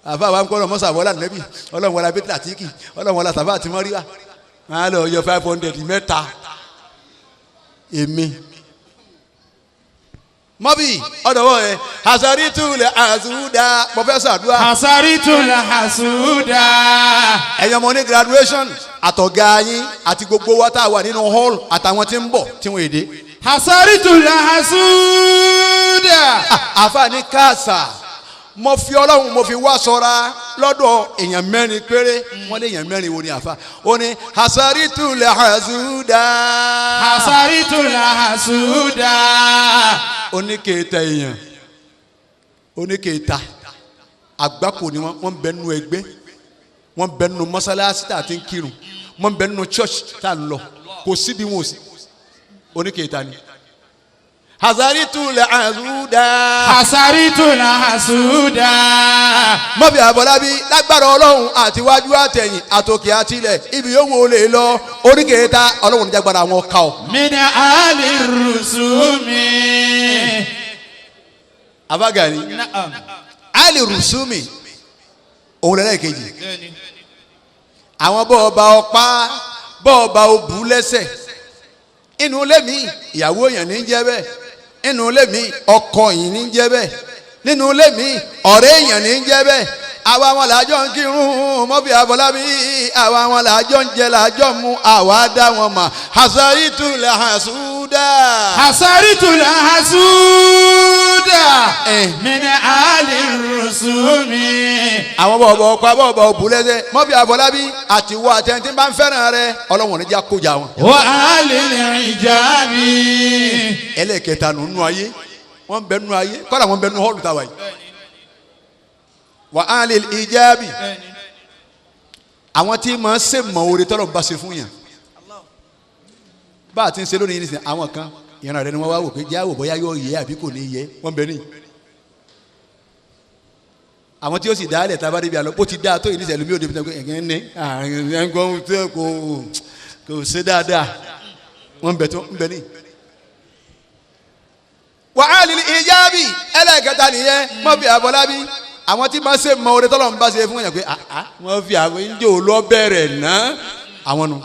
Àfa wa ń kọ́ ọ̀rọ̀ mọ́sàbọ́lá nẹ́bì Ọlọ́run wọlé abẹ́tẹ̀ àtìkì Ọlọ́run wọlé sàfà àti mọ́ríwá máa lọ yọ 500 mẹ́ta èmi. Mọ́bì ọ̀dọ̀wọ́ ẹ̀ hasaritu lẹ̀ àsúdà mo fẹ́ sàdúrà. Hasaritu lẹ̀ àsúdà. Ẹ̀yin ọmọ ní graduation àtọ̀gá yín àti gbogbo wa tá a wà nínú hall àtàwọn tí ń bọ̀ tí wọ́n èdè. Hasaritu lẹ̀ àsúdà. Àfa ní káàsà mo fi Ọlọ́run mo fi wá sọ́ra lọ́dọ̀ èèyàn mẹ́rin péré. Wọ́n lé èèyàn mẹ́rin wo ni àfa ó ní hasaritu lẹ̀ àsúdà. Hasaritu lẹ̀ àsúdà. Oníkèéta èèyàn oníkèéta àgbákò ni wọ́n bẹ nínú ẹgbẹ́, wọ́n bẹ nínú mọ́sálásí tá a ti ń kírun, wọ́n bẹ nínú church tá a lọ, kò síbi wọn ò sí, oníkèéta ni. Hasaritu lẹ̀ àsúdà. Hasaritu lẹ̀ àsúdà. Mọ́bí Àbọ̀lábí lágbára Ọlọ́run àtiwájú àtẹ̀yìn àtòkè àtilẹ̀ ibi yóò wò lè lọ oníkèéta Ọlọ́run níjàgbára àwọn ká ọ. Min ali rusumi. Abagani Na'am. Ali rusumi òun lẹ́lẹ́ kejì àwọn bọ́ọ̀ba ọ̀pá bọ́ọ̀ba òbú lẹ́sẹ̀ inú ilé mi ìyàwó èèyàn ní jẹ́ bẹ́ẹ̀, inú ilé mi ọkọ yìí ní jẹ́ bẹ́ẹ̀, nínú ilé mi ọ̀rẹ́ èèyàn ní jẹ́ bẹ́ẹ̀. Àwa wọn làjọ ń kírun mọ́bí Àfọlábí, àwa wọn làjọ ń jẹ làjọ mu, àwa dá wọn mọ̀. Hasaritu lẹ̀ hasuda. Hasaritu lẹ̀ hasuda. Min ali rusumi. Àwọn bọ̀bọ̀ ọkọ bọ̀bọ̀ òbú lẹ́sẹ̀ mọ́bí Àfọlábí àti wọ àtẹ̀ntì bá ń fẹ́ràn rẹ Ọlọ́run ní já kójà wọn. Wa ali ijabi. Ẹlẹ́kẹta nù nù ayé wọ́n bẹ nù ayé kọ́lá wọ́n bẹ nù họ́ọ̀lù tàwa yìí. Wà á lè ijabi àwọn tí màá ṣe mọ̀ oore tọ́lọ̀ bá ṣe fún yàn bá a ti ń ṣe lónìí nísìnyí, àwọn kan ìran rẹ ni wọ́n wá wò pé jáwò bóyá yóò yẹ àbí kò ní yẹ, wọ́n bẹ níyì. Àwọn tí ó sì dálẹ̀ tá a bá débi àlọ́ bó ti dáa tó yìí nísìnyí ẹlòmíì ò débi tó ẹ̀gẹ́ ní àrùn tó kò ṣe dáadáa, wọ́n bẹ tó ń bẹ níyì. Wàhálì ìjábì ẹlẹ́kẹta nìyẹn mọ́bí Àfọlábí àwọn tí máa ṣe mọ oore tọ́lọ̀ ń bá ṣe fún yàn pé wọ́n fi àwọn ń jò lọ bẹ̀rẹ̀ ná àwọn nu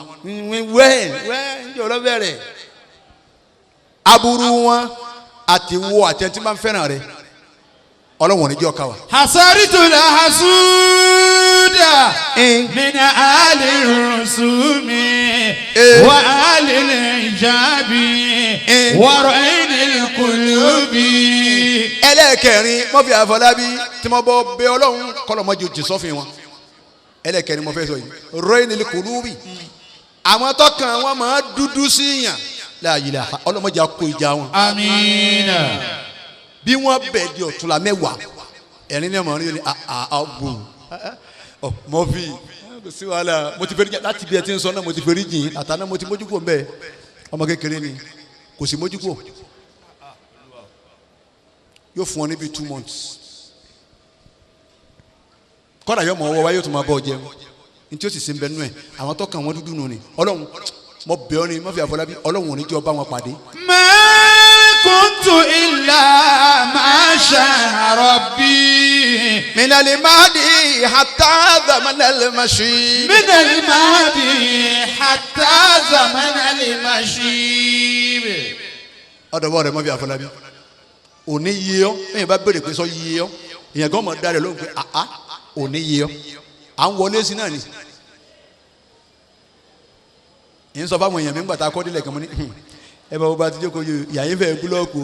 wẹ́ẹ̀ wẹ́ẹ̀ ń jò lọ bẹ̀rẹ̀. Aburú wọn àti wo àtẹ̀ntì máa ń fẹ́ràn rẹ Ọlọ́run ní jọ́ ká wa. Hasaritu lẹ̀ hasuda. Min ali rusumi. Wa ali ijabi. Wa ra'ini kulubi. Ẹlẹ́ẹ̀kẹrin mọ́fì Àfọlábí tí mo bọ́ bẹ Ọlọ́run kọ́lọ́mọ́jì jì sọ́fin wọn. Ẹlẹ́ẹ̀kẹrin mo fẹ́ sọ yìí ra'ini kulubi àwọn tọkàn wọn máa dúdú sí yàn láàyè ọlọ́mọdé kó ìjà wọn. Amiina. Bí wọ́n bẹ̀ di ọ̀túnla mẹ́wàá ẹ̀rín ní ọmọ rí ni àbù mọ́fì kò sí wàhálà mo ti fẹ́rí jìn láti bí ẹ ti ń sọ náà mo ti fẹ́rí jìn àtàná mo ti mójú kúrò mbẹ́ ọmọ kékeré ni kò sí mójú kúrò yóò fún ọ níbi 2 months kọ́dà yóò mọ ọwọ́ wa yóò tún máa bọ́ ọ jẹun ní tí ó sì ṣe ń bẹ nú ẹ̀ àwọn tó kàn wọ́n dúdú nù ni Ọlọ́run mo bẹ̀ ọ́ ni mọ́fì Àfọlábí Ọlọ́run ò ní jẹ́ ọ bá wọn pàdé. Ma kuntu illa ma sha'a rabbi. من المهدي حتى زمن المشيب. من المهدي حتى زمن المشيب. Ọ̀dọ̀ rẹ̀ mọ́ bí Àfọlábí òní yé ọ. Ẹ̀yìn bá béèrè pé sọ yé ọ, èèyàn gan mọ̀ dára lóhùn pé àá òní yé ọ, à ń wọlé sí náà ni. Ìyẹn sọ fáwọn èèyàn mi ń gbà tá a kọ́ délẹ̀ kan, mo ní ẹ bá wọ́n bá ti jókòó yìí, ìyá yín fẹ́ búlọ́ọ̀kù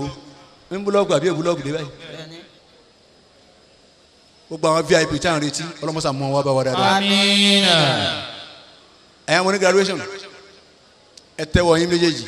o, ń búlọ́ọ̀kù àbí búlọ́ọ̀kù dé báyìí. Gbogbo àwọn VIP tí a ń retí, ọlọ́mọsà mọ́ wa bá wa dáadáa. آمين. Ẹ̀yàn mo ní graduation, ẹ tẹ́wọ́ yín méjèèjì.